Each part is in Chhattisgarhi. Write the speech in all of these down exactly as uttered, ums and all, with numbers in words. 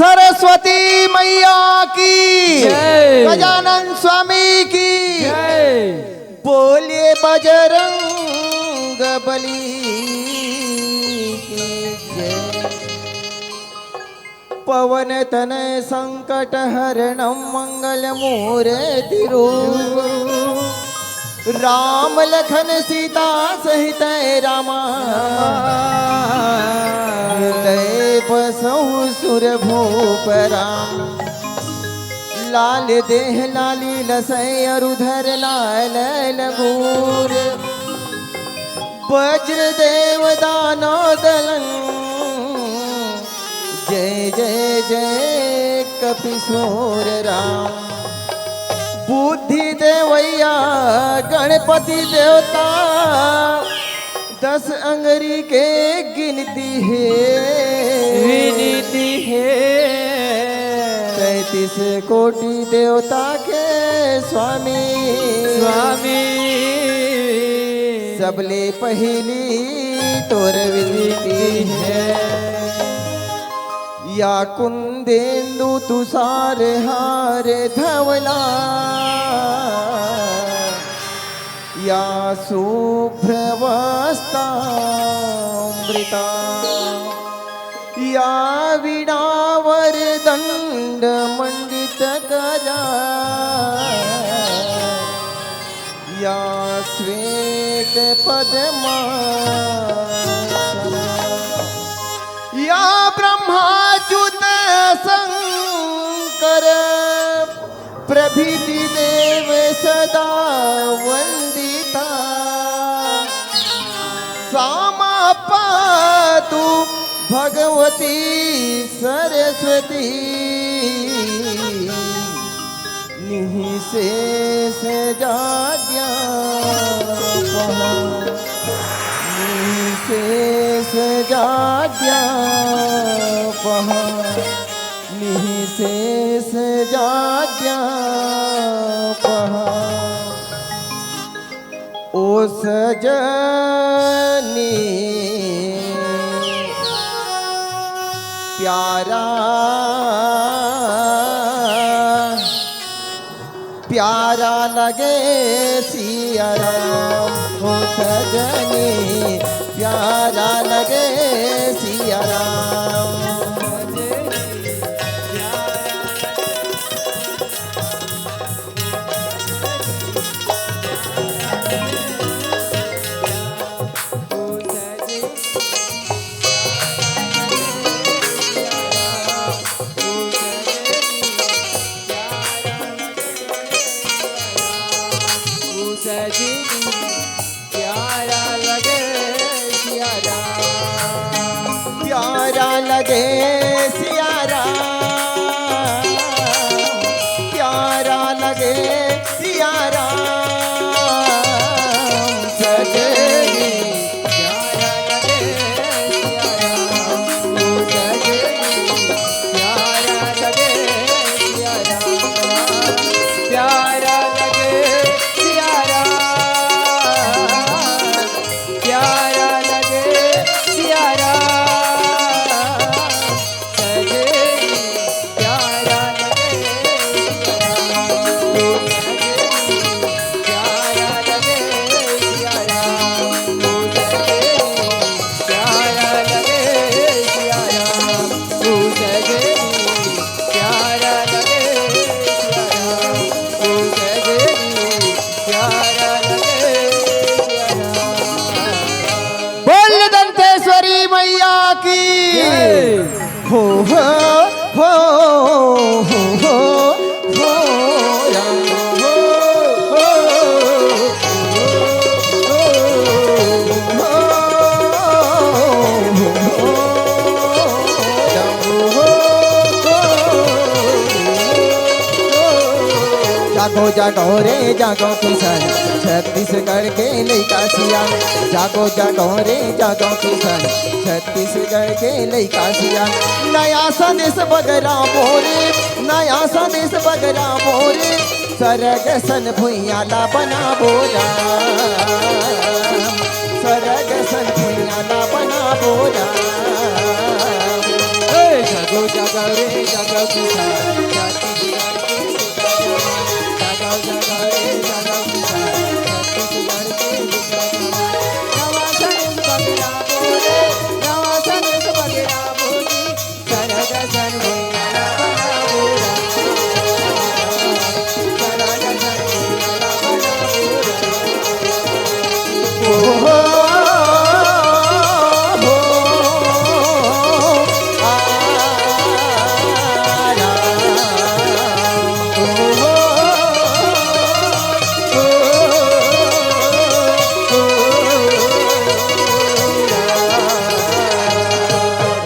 सरस्वती मैया की, जय। गजानन स्वामी की, जय। बोलिए बजरंग बली की जय। पवन तनय संकट हरणम मंगल मूर्ति रूप। राम लखन सीता सहित रामा। हृदय बसहु सुर भूप राम। लाल देह लाली लसय अरु धर लाल लगूर। वज्र देव दानो दलं। जय जय जय कपिसूर राम। बुद्धि देवैया गणपति देवता। दस अंगरी के गिनती हे। विनती हे। तैंतीस कोटि देवता के स्वामी। स्वामी। सबले पहिली तोर विनती हे। या कुंदेंदु तुषार हार धवला। या शुभ्र वस्त्रामृता। या वीणा वरदंड मंडित करा। या श्वेत पद्मासना। या ब्रह्माच्युत शंकर प्रभृति देव सदा वंदिता। सामा पातु भगवती सरस्वती। निःशेष जाज्ञा पहा। निःशेष जाज्ञा पहा। निःशेष जाज्ञा पहा। ओ सजनी प्यारा, प्यारा लगे सिया राम। ओ सजनी प्यारा लगे सिया राम। प्यारा लगे सिया राम। प्यारा लगे सिया राम। प्यारा लगे सिया राम। सजनी प्यारा लगे सिया राम। ओ सजनी प्यारा लगे सिया राम। प्यारा लगे सिया राम। प्यारा लगे सिया राम। सजनी प्यारा लगे सिया राम। ओ सजनी प्यारा लगे सिया राम। ओ सजनी प्यारा लगे सिया राम। ओ सजनी प्यारा लगे सिया राम। ओ सजनी प्यारा लगे सिया राम। बोल दंतेश्वरी मैया की। जय। हो, हो, हो, हो, हो, हो, राम, हो, हो, हो, हो, हो, हो, राम, हो, हो, हो। जागो, जागो रे, जागो किसान, छत्तीसगढ़ के लइका सियान। जागो, जागो रे, जागो किसान, छत्तीसगढ़ के लइका सियान। नया संदेश बगरा मोरे, नया संदेश बगरा मोरे, सरग सन भुइयां ला बनाबो राम, सरग सन भुइयां ला बनाबो राम। ए, जागो,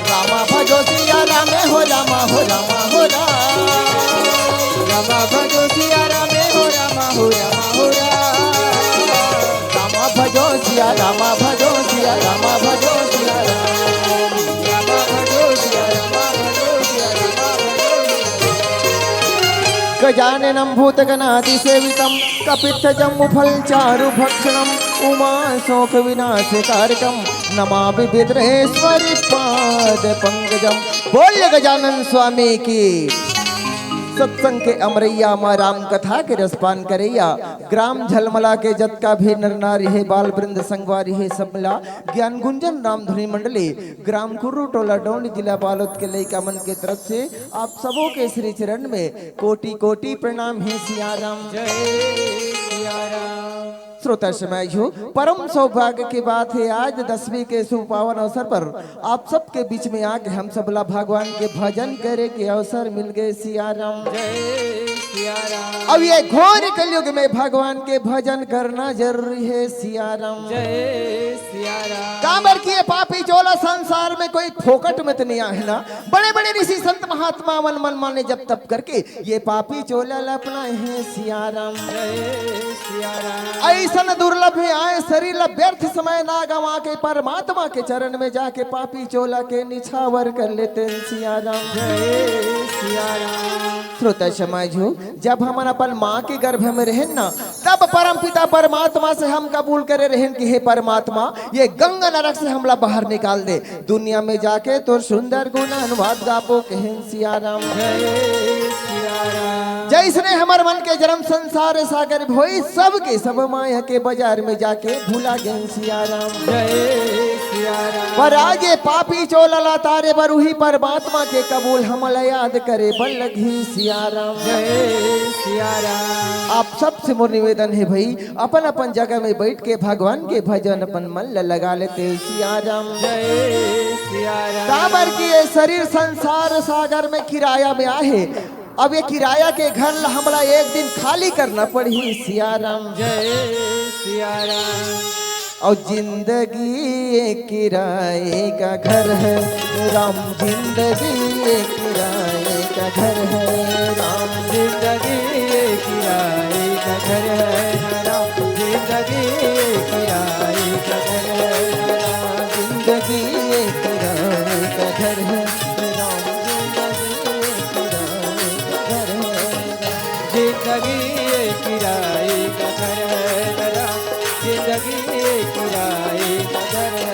रामा भजो सिया रामे हो, रामा हो, रामा हो, राम। रामा भजो सिया रामे हो, रामा हो, रामा हो, राम। रामा भजो सिया, रामा भजो सिया, रामा भजो सिया राम। रामा भजो सिया, रामा भजो सिया, रामा भजो सिया। गजाननं भूतगणादिसेवितं कपित्थजम्बूफलचारुभक्षणं उमाशोकविनाशकारकं नमामि विघ्नेश्वरी पाद पंकजम। बोल गजानन स्वामी की। सत्संग के अमरैया म राम कथा के रसपान करैया ग्राम झलमला के जतका भी नर नारी हे, बाल वृंद संगवारी हे, सब ला ज्ञान गुंजन राम धुनी मंडली, ग्राम कुर्रू टोला डोंडी, जिला बालोद के लइका मन के तरफ से आप सबो के श्री चरण में कोटि कोटि प्रणाम हे सिया राम। जय सिया राम। श्रोता समाज हो, परम सौभाग्य के बात हे, आज दसवीं के शुभ पावन अवसर पर आप सबके बीच में आके हम सब ला भगवान के भजन करे के अवसर मिल गए सिया राम। जय सिया राम। अब ये घोर कलयुग में भगवान के भजन करना जरूरी हे सिया राम। जय सिया राम। काबर कि ये पापी चोला संसार में कोई फोकट में तो नहीं आहे ना। बड़े बड़े ऋषि संत महात्मा मन, मन माने जप तप करके ये पापी चोला ला अपनाए हे सिया राम। जय सिया राम। अइसन दुर्लभ हे आए शरीर ला व्यर्थ समय ना गवा के परमात्मा के चरण में जाके पापी चोला के निछावर कर लेते हे सिया राम। जय सिया राम। श्रोता समाज हो, जब हमन अपन माँ के गर्भ में रहेन ना, तब परम पिता परमात्मा से हम कबूल करे रहेन कि हे परमात्मा, ये गंगा नरक से हमला बाहर निकाल दे, दुनिया में जाके तोर सुंदर गुण अनुवाद गाबो कहेन सिया राम। जय सिया राम। जइसने हमर मन के जन्म संसार सागर में होई, सबके सब माया के बाजार में जाके भुला गेन सिया राम। जय सिया राम। पर आज ये पापी चोला ला तारे बर उही परमात्मा के कबूल हमला याद करे बर लगही सिया राम। जय सिया राम। आप सबसे मोर निवेदन हे भई, अपन अपन जगह में बैठ के भगवान के भजन अपन मन ल लगा लेते सिया राम। जय सिया राम। काबर कि ये शरीर संसार सागर में किराया में आहे, अब ये किराया के घर ला हमला एक दिन खाली करना पड़ही सिया राम। जय सिया राम। अउ जिंदगी एक किराए का घर है राम, जिंदगी एक किराए का घर है राम, जिंदगी एक किराए का घर है राम, जिंदगी एक किराए का घर है राम, जिंदगी एक किराए का घर है राम, जिंदगी एक किराए का घर है राम। जिंदगी एक किराए का घर है राम, जिंदगी एक किराए का घर है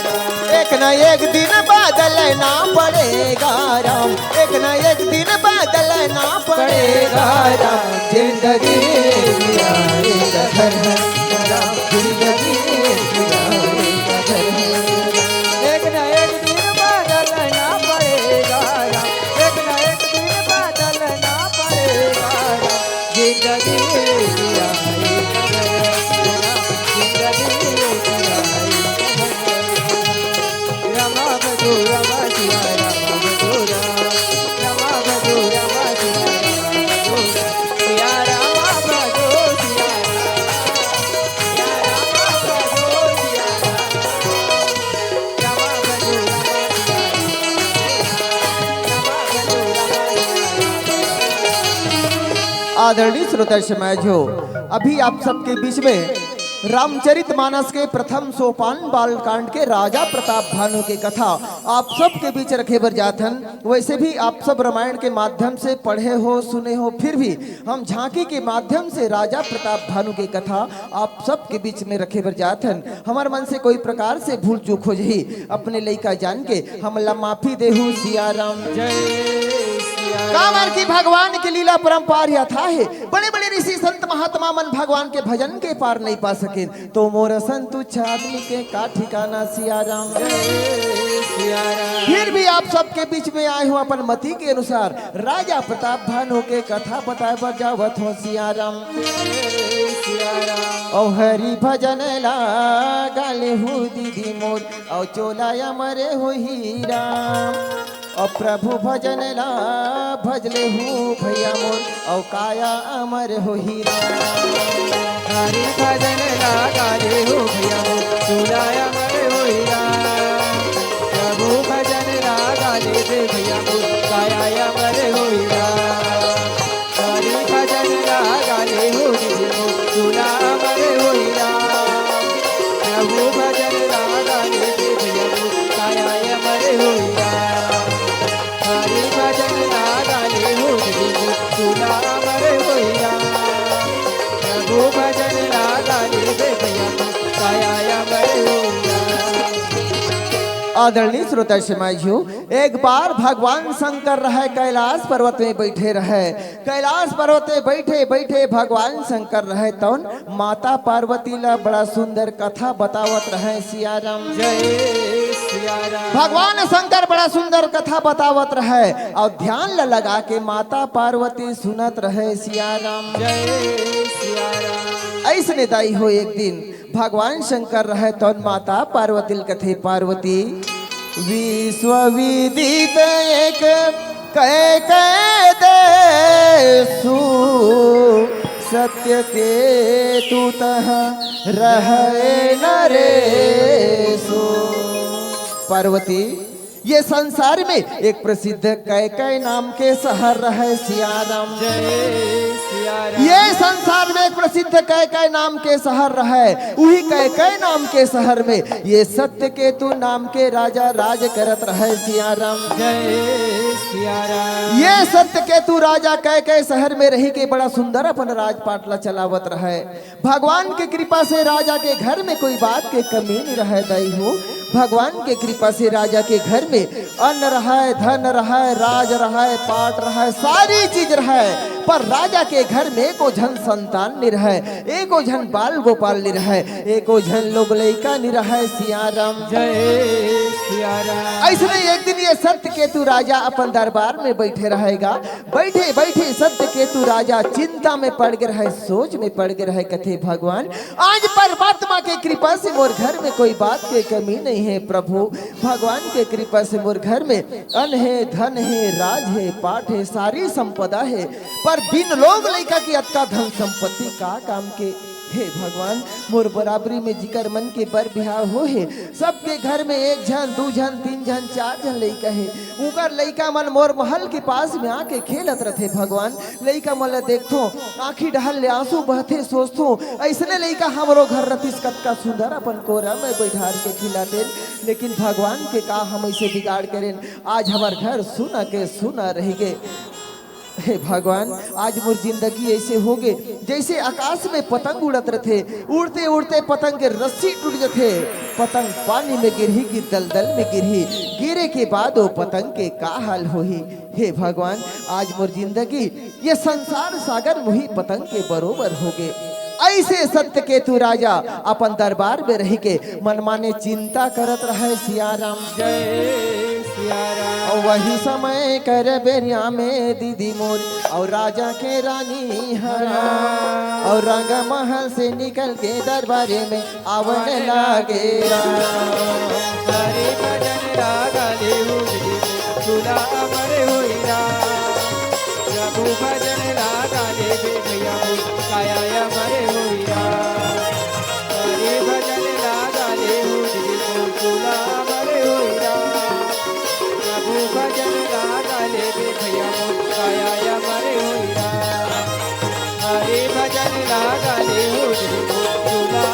राम। एक ना एक दिन बदलना पड़ेगा राम, एक ना एक दिन बदलना पड़ेगा राम। जिंदगी एक किराए का घर है राम, जिंदगी एक किराए का घर है राम। एक ना एक दिन बदलना पड़ेगा राम, एक ना एक दिन बदलना पड़ेगा राम। जिंदगी एक किराए का घर है राम, जिंदगी एक किराए का घर है राम। रामा भजो रामा सिया रामा भजो राम, रामा भजो रामा सिया रामा भजो राम, सिया रामा भजो सिया राम। आदरणीय श्रोता समाज हो, अभी आप सबके बीच में रामचरित मानस के प्रथम सोपान बालकांड के राजा प्रताप भानु के कथा आप सबके बीच रखे बर जाथन। वैसे भी आप सब रामायण के माध्यम से पढ़े हो, सुने हो, फिर भी हम झांकी के माध्यम से राजा प्रताप भानु के कथा आप सबके बीच में रखे बर जाथन। हमर मन से कोई प्रकार से भूल चूक हो जही, अपने लइका जान के हमला माफी देहू। सिया राम। जय सिया राम। काबर कि भगवान के लीला परंपार अथाह हे। बड़े बड़े ऋषि संत महात्मा मन भगवान के भजन के पार नहीं पा सकेन, तो मोर असन तुच्छ आदमी के का ठिकाना। सिया राम। जय सिया राम। फिर भी आप सबके बीच में आए हूँ अपन मति के अनुसार। राजा प्रताप भानु के कथा बताए बर जावत हो। सिया राम। जय सिया राम। औ हरि भजन ला गाले हूँ दीदी मोर, औ चोला अमरे हो हीरा। अउ प्रभु भजन ला भजले हूँ भैया मोर, अउ काया अमर होही राम। हरि भजन ला गाले हूँ भैया मोर, चोला अमर होही राम। प्रभु भजन ला गाले दे भैया मोर, काया अमर होही राम। हरि भजन ला गाले हो दिल मो, चोला अमर होई राम। प्रभु भजन ला गाले दे भैया मो, काया अमर होई राम। हरि भजन ला गाले हो दिल मो, चोला अमर होई राम। प्रभु भजन ला गाले दे भैया मो, काया अमर होई राम। आदरणीय श्रोता समाजियों, एक बार भगवान शंकर रहे, कैलाश पर्वत में बैठे रहे। कैलाश पर्वत में बैठे बैठे भगवान शंकर रहे, तौन माता पार्वती ला बड़ा सुंदर कथा बतावत रहे। सिया राम। जय सिया राम। भगवान शंकर बड़ा सुंदर कथा बतावत रहे, अउ ध्यान ला लगा के माता पार्वती सुनत रहे। सिया राम। जय सिया राम। ऐसने दाई हो, एक दिन भगवान शंकर रहे, तौन माता पार्वती ल कथे, पार्वती, विश्व विदित एक कैकय देसु, सत्यकेतु तह रहय नरेसु। पार्वती, ये संसार में एक प्रसिद्ध कैकय नाम के शहर रहे। सिया राम। जय सिया राम। ये संसार में एक प्रसिद्ध कैकय नाम के शहर रहे। उही कैकय नाम के शहर में ये सत्यकेतु नाम के राजा राज करत रहे। सिया राम। जय सिया राम। ये सत्यकेतु राजा कैकय शहर में रही के बड़ा सुंदर अपन राजपाट ला चलावत रहे। भगवान के कृपा से राजा के घर में कोई बात के कमी नहीं रहे दाई हो। भगवान के कृपा से राजा के घर में अन्न रहे, धन रहे, राज रहे, पाट रहे, सारी चीज रहे, पर राजा के घर में एको झन संतान नहीं रहे, एको झन बाल गोपाल नहीं रहे, एको झन लोग लइका नहीं रहे। सिया राम। जय सिया राम। ऐसने एक दिन ये सत्यकेतु राजा अपन दरबार में बैठे रहेगा। बैठे बैठे सत्यकेतु राजा चिंता में पड़ गे रहे, सोच में पड़ गे रहे, कथे, भगवान, आज परमात्मा के कृपा से मोर घर में कोई बात के कमी नहीं है प्रभु। भगवान के कृपा से मोर घर में अन्न है, धन है, राज है, पाट है, सारी संपदा है, पर बिन लोग लइका के अतका धन संपत्ति का काम के? हे भगवान, मोर बराबरी में जिकर मन के बर बिहाव हो हे, सबके घर में एक झन, दू झन, तीन झन, चार झन लइका हे। उंकर लइका मन मोर महल के पास में आके खेलत रथे भगवान। लइका मन ल देखथों, आंखी डहर ले आंसू बहथे, सोचथों, अइसने लइका हमरो घर रतिस, कतका सुंदर अपन कोरा में बैठार के खिलातेन। लेकिन भगवान के का हम अइसे बिगाड़ करेन, आज हमर घर सुना के सुना रहि गे। हे भगवान, आज मोर जिंदगी अइसे हो गे, जइसे आकाश में पतंग उड़त रथे, उड़ते उड़ते पतंग के रस्सी टूट जथे, पतंग पानी में गिरही कि दलदल में गिरही, गिरे के बाद ओ पतंग के का हाल होही। हे भगवान, आज मोर जिंदगी ये संसार सागर मुही पतंग के बरोबर हो गे। अइसे सत्यकेतु राजा अपन दरबार में रहि के मनमाने चिंता करत रहे। सिया राम। जय सिया राम। अउ वही समय कर बेरिया में दीदी मोर अउ राजा के रानी हरा अउ रंग महल से निकल के दरबारे में आवन लागे राम। हरे भजन रागा ले हो रे, चूल्हा अमर होई राम। प्रभु भजन रागा ले बे भैया मोर, काया अमर होई राम। हरे भजन रागा ले हो रे, चूल्हा अमर होई राम। प्रभु भजन रागा ले बे भैया मोर, काया अमर होई राम। हरे भजन रागा ले हो रे, चूल्हा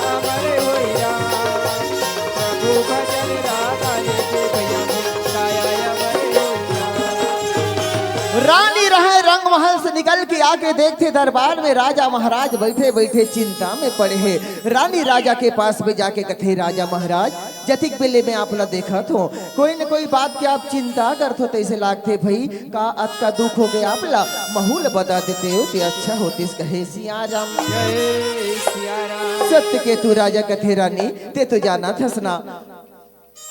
रानी रहय रंग महल से निकल के आके देखथे दरबार में राजा महाराज बइठे बइठे चिंता में पड़े हे। रानी राजा के पास में जाके कथे, "राजा महाराज, जतिक बेले में आप ला देखत हो, कोई न कोई बात के आप चिंता करत हो, तइसे लागथे भई, का अतका दुख हो गे आप ला? महूँ ल बता देते हो ते अच्छा होतिस," कहे सियाराम। जय सियाराम। सत्यकेतु राजा कथे, "रानी, ते तो जानत हस ना,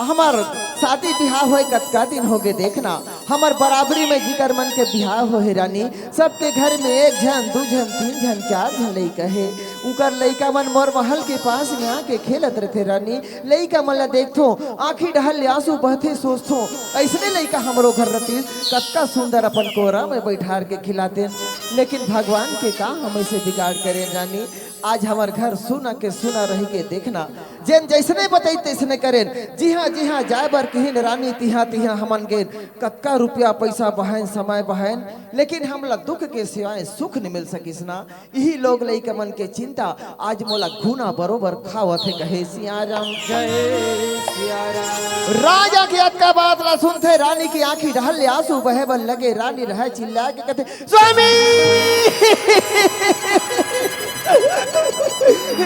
हमर शादी बिहाव होय कतका दिन होगे, देखना, हमर बराबरी में जिकर मन के बिहाव होहे रानी, सबके घर में एक झन, दू झन, तीन झन, चार झन लइका हे। उकर लइका मन मोर महल के पास में आके खेलत रथे रानी। लइका मन ला देखथों, आँखी डहर ले आंसू बहथे, सोचथों, अइसने लइका हमरो घर रतिस, कतका सुंदर अपन कोरा में बइठार के खिलातेन। लेकिन भगवान के का हम अइसे बिगाड़ करेन रानी, आज हमर घर सुना के सुना रहि गे, देखना।" जेन जइसने बतई तइसने करेन। जिहाँ जिहाँ जाय बर किहिन रानी, तिहाँ तिहाँ हमन गेन। कतका रुपया पइसा बहायन, समय बहायन, लेकिन हमला दुख के सिवाय सुख नि मिल सकिस ना। इही लोग लइका मन के चिंता आज मोला घुना बरोबर खावत हे, कहे सियाराम। जय सियाराम। राजा के अतका बात ला सुनथे, रानी के आँखी डहर ले आंसू बहे बर लगे। रानी रहय चिल्ला के कथे, "स्वामी!"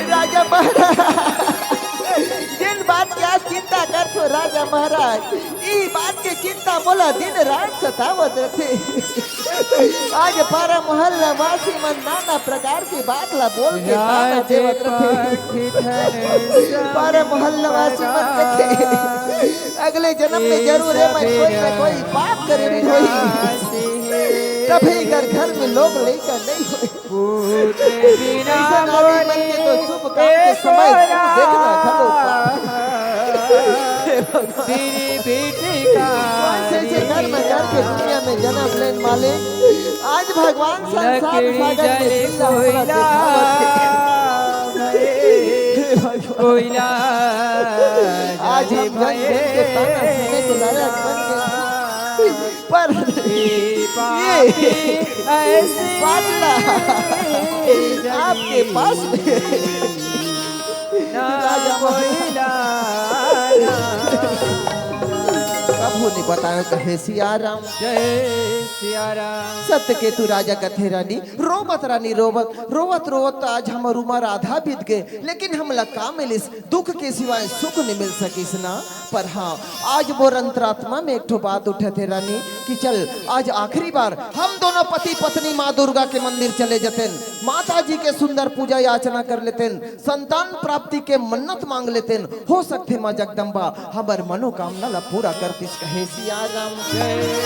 राजा महाराज, जेन बात के आज चिंता करथो राजा महाराज, इही बात के चिंता मोला दिन रात सतावत रथे। आज पारा मोहल्ला वासी मन नाना प्रकार के बात ला बोल के ताना देवत रथे। पारा मोहल्ला वासी मन कथे, अगले जन्म में जरूर एमन कोई न कोई पाप करे होही, तभे एकर घर में लोग लइका नइ होय। अइसन आदमी मन के तो शुभ काम के समय देखना घलो पाप। कौन से, से घर में घर के दुनिया में जन्म लेन वाले, आज भगवान संसार सागर में बिल्ला हमरा देखावत हे। हे भगवान। आज हम जन जन के ताना सुने के लायक बन गए। पर ये बात ला आपके पास में राजा महाराज कभू नि बतायो, कहे सियाराम। जय सियाराम। सत्यकेतु राजा कथे, "रानी, रो मत रानी, रो मत, रोवत रोवत तो आज हमर उमर आधा बीत गे, लेकिन हमला का मिलिस? दुख के सिवाय सुख नि मिल सकिस ना।" पर हाँ, आज मोर अंतरात्मा में एक ठो बात उठत हे रानी, कि चल आज आखिरी बार हम दोनों पति पत्नी माँ दुर्गा के मंदिर चले जतेन, माता जी के सुंदर पूजा याचना कर लेतेन, संतान प्राप्ति के मन्नत मांग लेतेन, हो सकथे माँ जगदम्बा हमर मनोकामना ला पूरा कर दिस, कहे सियाराम। जय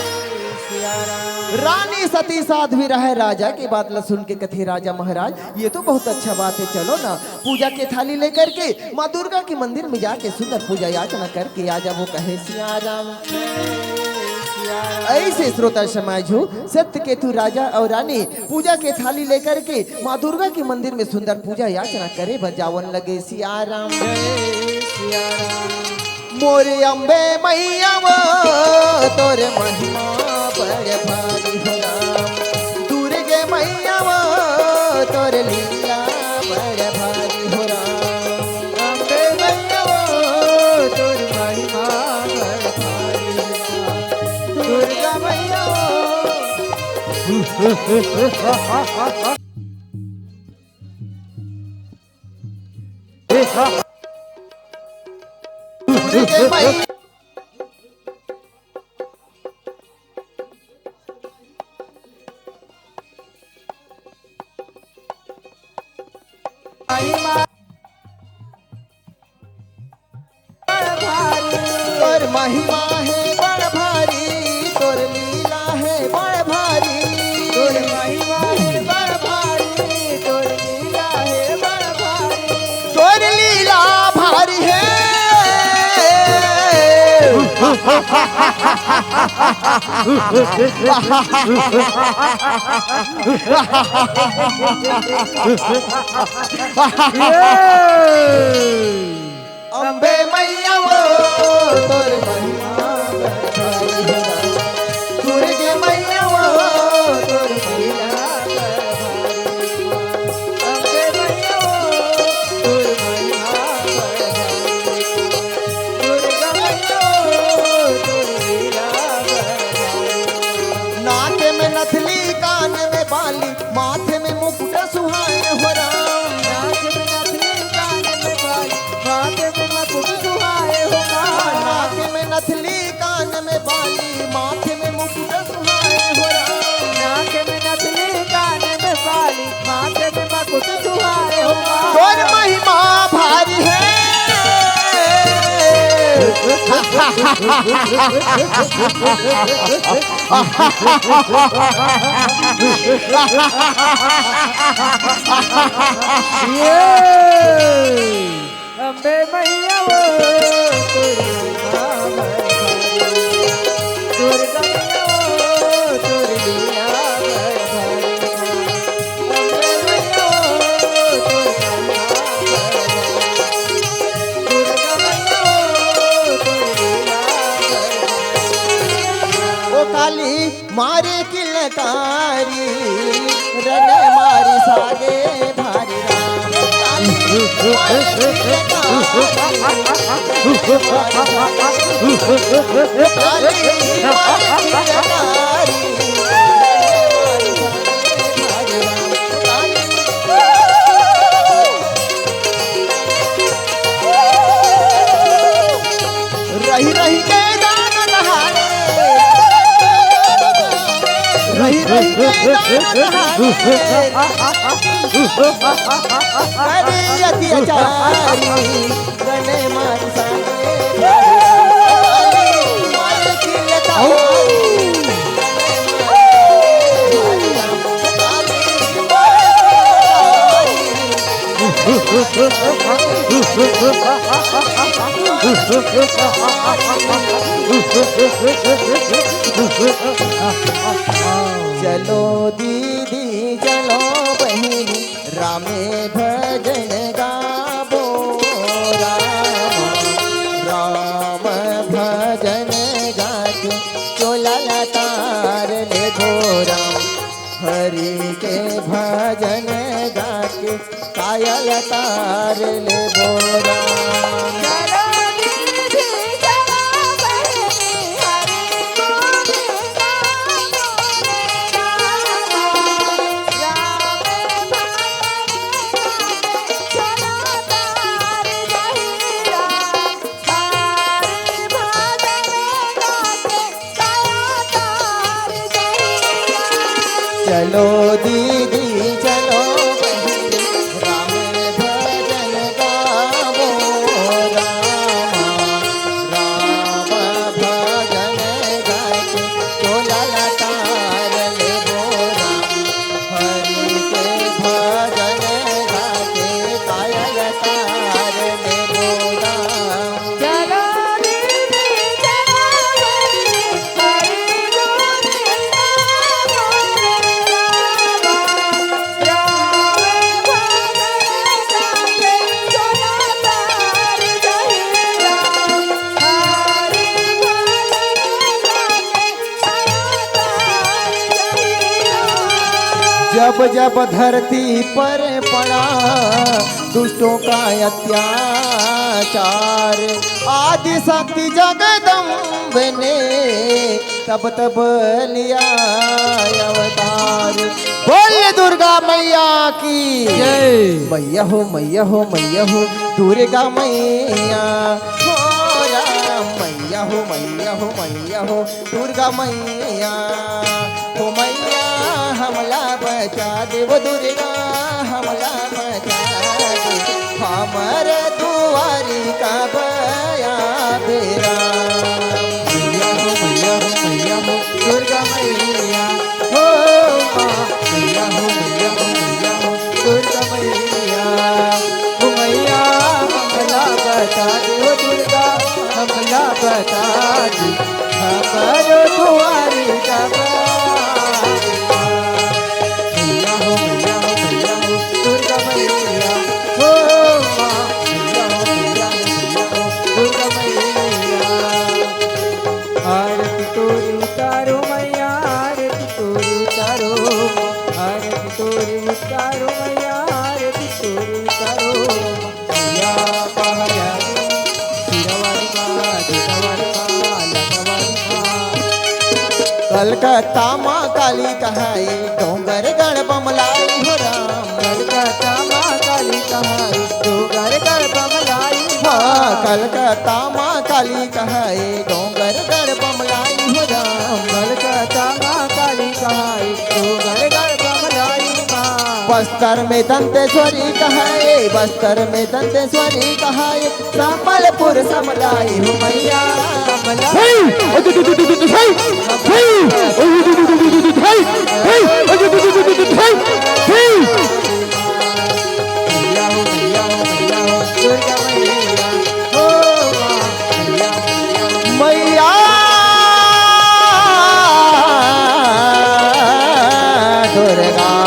सियाराम। रानी सती साध्वी रहय राजा के बात ला सुन के कथे, "राजा महाराज, ये तो बहुत अच्छा बात हे, चलो ना पूजा के थाली लेकर के माँ दुर्गा के मंदिर में जाके सुंदर पूजा याचना करके आ जाबो," कहे सियाराम। अइसे श्रोता समाज हो, सत्यकेतु राजा अउ रानी पूजा के थाली लेकर के माँ दुर्गा के मंदिर में सुंदर पूजा याचना करे बर जावन लगे सियाराम। मोरे अम्बे मैया वो, तोर महिमा बड़ भारी हो राम। दुर्गे मैया वो, तोर लीला बड़ भारी हो राम। अम्बे मैया वो, तोर महिमा बड़ भारी हो राम। दुर्गा मैया वो। तोर महिमा हे बड़ भारी, तोर लीला हे बड़ भारी। तोर महिमा हे बड़ भारी, तोर लीला हे बड़ भारी। तोर लीला भारी हे। अम्बे मैया वो, तोर महिमा बड़ भारी हो। दुर्गे मैया वो, तोर महिमा बड़ भारी हो। अम्बे मैया वो, तोर महिमा बड़ भारी हो। दुर्गा मैया वो, तोर महिमा बड़ भारी हो। नाक में नथली कान में बाली, माथे में मुकुट सुहाए हो राम। नाक में नथली, कान में बाली, माथे में मुकुट सुहाए हो राम। नाक में नथली, कान में बाली, माथे में मुकुट सुहाए हो राम। नाक में नथली, कान में बाली, माथे में मुकुट सुहाए हो राम। तोर महिमा भारी है। ये अम्बे मैया वो तोर महिमा है भारी। दुर्गा मैया वो तोर लीला है भारी। अम्बे मैया वो तोर महिमा है भारी। दुर्गा मैया वो तोर लीला है भारी। ओ काली मारे किलकारी, रन मारी सागे भारी राम। काली मारे किलकारी, काली मारे किलकारी, रन मारी सागे भारी राम। काली रही रही के दान दहाड़े, रही रही के दान दहाड़े। अरे अत्याचारी, गने मार सारे, मार खिलता। चलो दीदी, चलो बहिनी, रामे भजन गाबो। राम, राम भजन गाके, चोला ला तार लेबो राम। हरि के भजन गाके, काया ला तार लेबो राम। चलो दीदी, चलो बहिनी, हरि को भी गाबो रे राम। राम भजन गाके, चोला तार लेबो राम। चलो दीदी, चलो बहिनी, राम भजन गावो रामा। राम भजन गाके, चोला ला तार लेबो राम। हरि के भजन गाके, काया ला तार लेबो राम। चलो दीदी, चलो बहिनी, हरि को भी गावो रे रामा। राम भजन गाके, चोला तार लेबो राम। हरि भजन गाके, जब जब धरती पर पड़ा दुष्टों का अत्याचार, आदि शक्ति जगदम्ब ने तब तब लिया अवतार। बोल दुर्गा मैया की जय। मैया हो, मैया हो, मैया हो, दुर्गा मैया हो, राम मैया हो, मैया हो, मैया हो, दुर्गा मैया हो। मैया हमला बचा दे, वो दुर्गा हमला बचा दे, हमर दुआरी का बया बेरा। मैया हो, मैया हो, मैया हो, दुर्गा मैया हो, माँ। मैया हो, मैया हो, मैया हो, दुर्गा मैया हो। मैया हमला बचा दे, वो दुर्गा हमला बचा दे। हमरो दुआरी का मैया हो, मैया हो, मैया हो, दुर्गा मैया हो, माँ। कलकत्ता माँ काली कहाई, डोंगरगढ़ बमलाई हो राम। कलकत्ता माँ काली कहाई, डोंगरगढ़ बमलाई हो। हाँ, कलकत्ता माँ काली कहाई, डोंगरगढ़ बमलाई हो राम। कलकत्ता माँ काली कहाई, डोंगरगढ़ बमलाई माँ। बस्तर में दंतेश्वरी कहाई, बस्तर में दंतेश्वरी कहाई, संबलपुर समलाई हो मैया, समलाई। सही। ओ, दु, दु, दु, दु, दु, दु, सही। सही। ओ, दु, दु, दु, दु, दु, दु, सही। सही। ओ, दु, दु, दु, दु, दु, दु, सही। सही। मैया हो, मैया हो, मैया हो, दुर्गा मैया। ओ, मैया, मैया,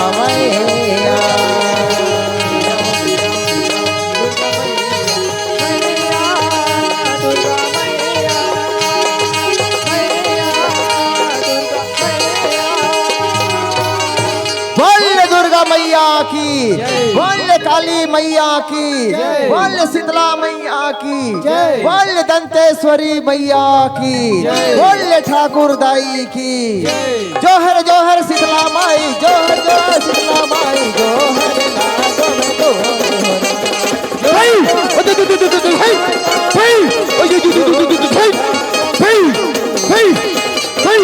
मैया। मैया दुर्गा मैया। बोल दुर्गा मैया की, जय। बोल काली मैया की, जय। बोल शीतला मैया की, जय। बोल दंतेश्वरी मैया की, जय। बोल ठाकुर दाई की। जय। जोहर जोहर शीतला माई, जोहर जोहर शीतला माई, जोहर लागो में जोहर। भाई, ओ दे दे दे दे दे, भाई, भाई, ओ दे दे दे दे दे, भाई, भाई, भाई, भाई।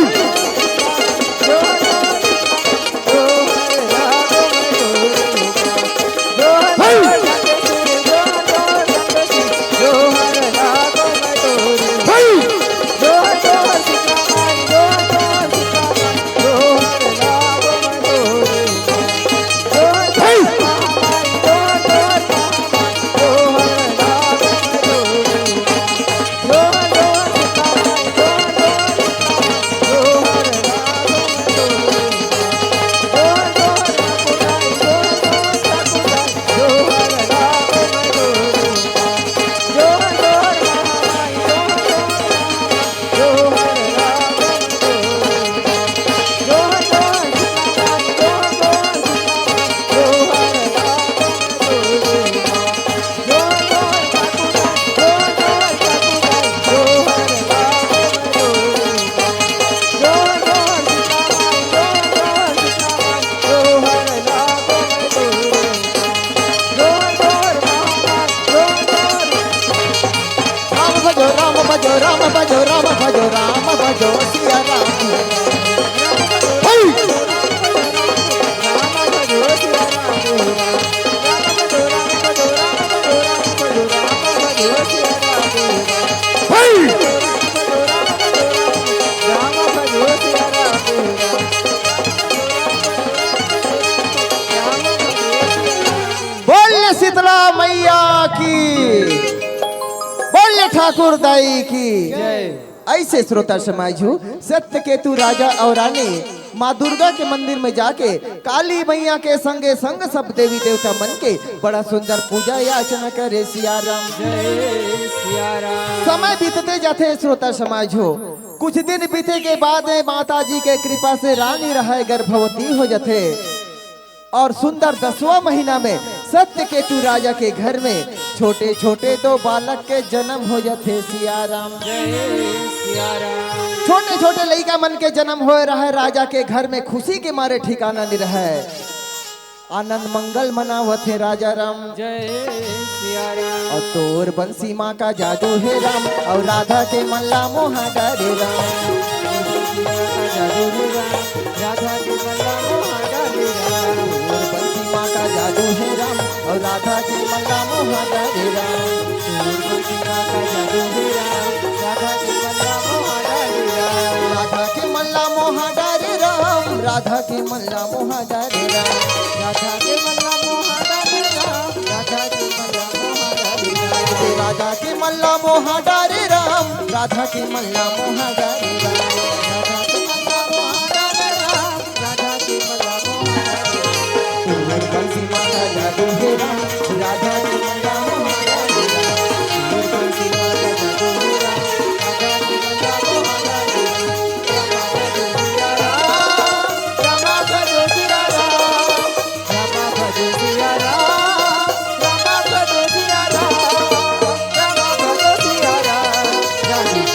भाई। भाई। भाई। राम भजो, राम भजो, राम भजो, राम भजो, राम भजो, सिया राम। हरि। हरि। बोल शीतला मैया की, बोल ठाकुर दाई की। जय। ऐसे श्रोता समाज हो, सत्य केतु राजा और रानी माँ दुर्गा के मंदिर में जाके काली मैया के संगे संग सब देवी देवता मन के बड़ा सुंदर पूजा याचना करे सिया राम। जय सिया राम। समय बीतते जाथे श्रोता समाज हो, कुछ दिन बीते के बाद में माता जी के कृपा से रानी रहय गर्भवती हो जाथे। और सुंदर दसवां महीना में सत्य केतु राजा के घर में छोटे छोटे दो बालक के जन्म हो जाथे सिया राम। जय सिया राम। छोटे छोटे लइका मन के जन्म होए रहय राजा के घर में, खुशी के मारे ठिकाना नहीं रहय। आनंद मंगल मनावत हे राजा राम। जय सिया राम। और तोर बंसी माँ का जादू हे राम, और राधा के मन ला मोहा डारे राम। तोर बंसी माँ का जादू हे राम, राधा के मन ला मोहा डारे राम। तोर बंसी माँ का जादू हे राम, और राधा के मन ला मोहा डारे राम। तोर बंसी माँ का जादू हे राम, राधा के मन ला मोहा डारे राम। राधा के मन ला मोहा डारे राम, राधा के मन ला मोहा डारे राम, राधा के मन ला मोहा डारे राम, राधा के मन ला मोहा डारे राम। राधा के मन ला मोहा डारे राम, राधा के मन ला मोहा डारे राम, राधा के मन ला मोहा डारे राम, राधा के मन ला मोहा डारे राम। तोर बंसी माँ का जादू हे राम, राधा के मन ला मोहा डारे राम। तोर बंसी माँ का जादू हे राम,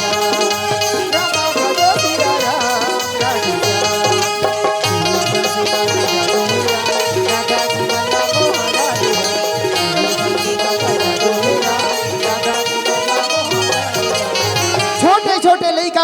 राधा के मन ला मोहा डारे राम।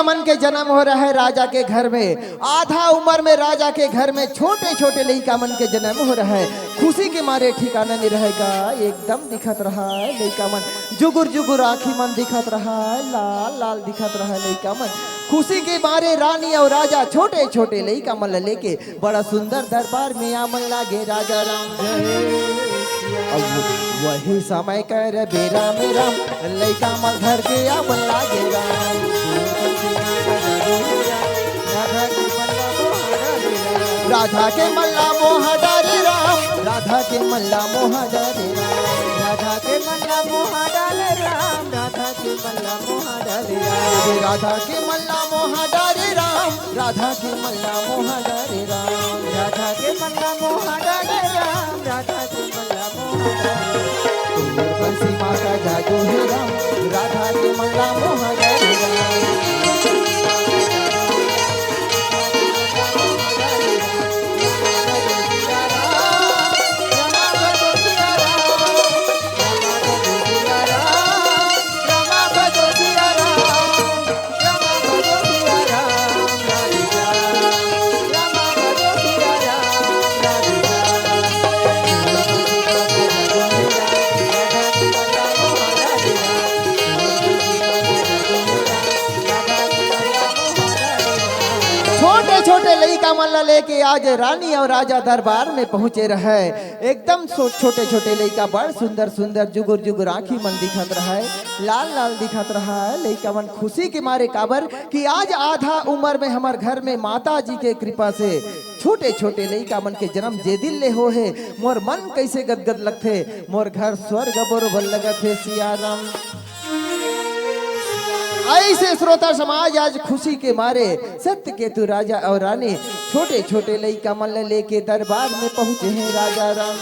मन के जन्म हो रहा है राजा के घर में। आधा उम्र में राजा के घर में छोटे छोटे लइका मन के जन्म हो रहा है। खुशी के मारे ठिकाना नहीं रहेगा, एकदम दिखत रहा है लइका मन, जुगुर जुगुर आँखी मन दिखत रहा है, लाल लाल दिखत रहा है लइका मन। खुशी के मारे रानी और राजा छोटे छोटे लइका मन ल लेके बड़ा सुंदर दरबार में आवन लागे राजा राम। अब वही समय कर बेरा में राम, लइका मन घर के आवन लागे राम। राधा के मल्ला मोहा डारे राम, राधा के मल्ला मोहा डारे राम, राधा के मल्ला मोहा डाले राम, राधा के मल्ला मोहा डाले राम। राधा के मल्ला मोहा डारे राम, राधा के मल्ला मोहा डारे राम, राधा के मल्ला मोहा डाले राम, राधा के मल्ला मोहा डाले राम। तोर बंसी माँ का जादू है राम, राधा के मल्ला मोहा डारे राम। छोटे छोटे लइका मन ला लेके आज रानी और राजा दरबार में पहुंचे रहे। एकदम सो-, छोटे छोटे लइका, बड़ सुंदर सुंदर, जुगुर जुगुर आँखी मन दिखत रहे, लाल लाल दिखत रहा है लइका मन खुशी के मारे। काबर कि आज आधा उम्र में हमर घर में माता जी के कृपा से छोटे छोटे लइका मन के जन्म जे दिन ले हो हे, मोर मन कैसे गदगद लगथे, मोर घर स्वर्ग बरोबर लगत हे सिया राम। ऐसे श्रोता समाज आज खुशी के मारे सत्य केतु राजा और रानी छोटे छोटे लइका मन ल लेके दरबार में पहुंचे हैं राजा राम।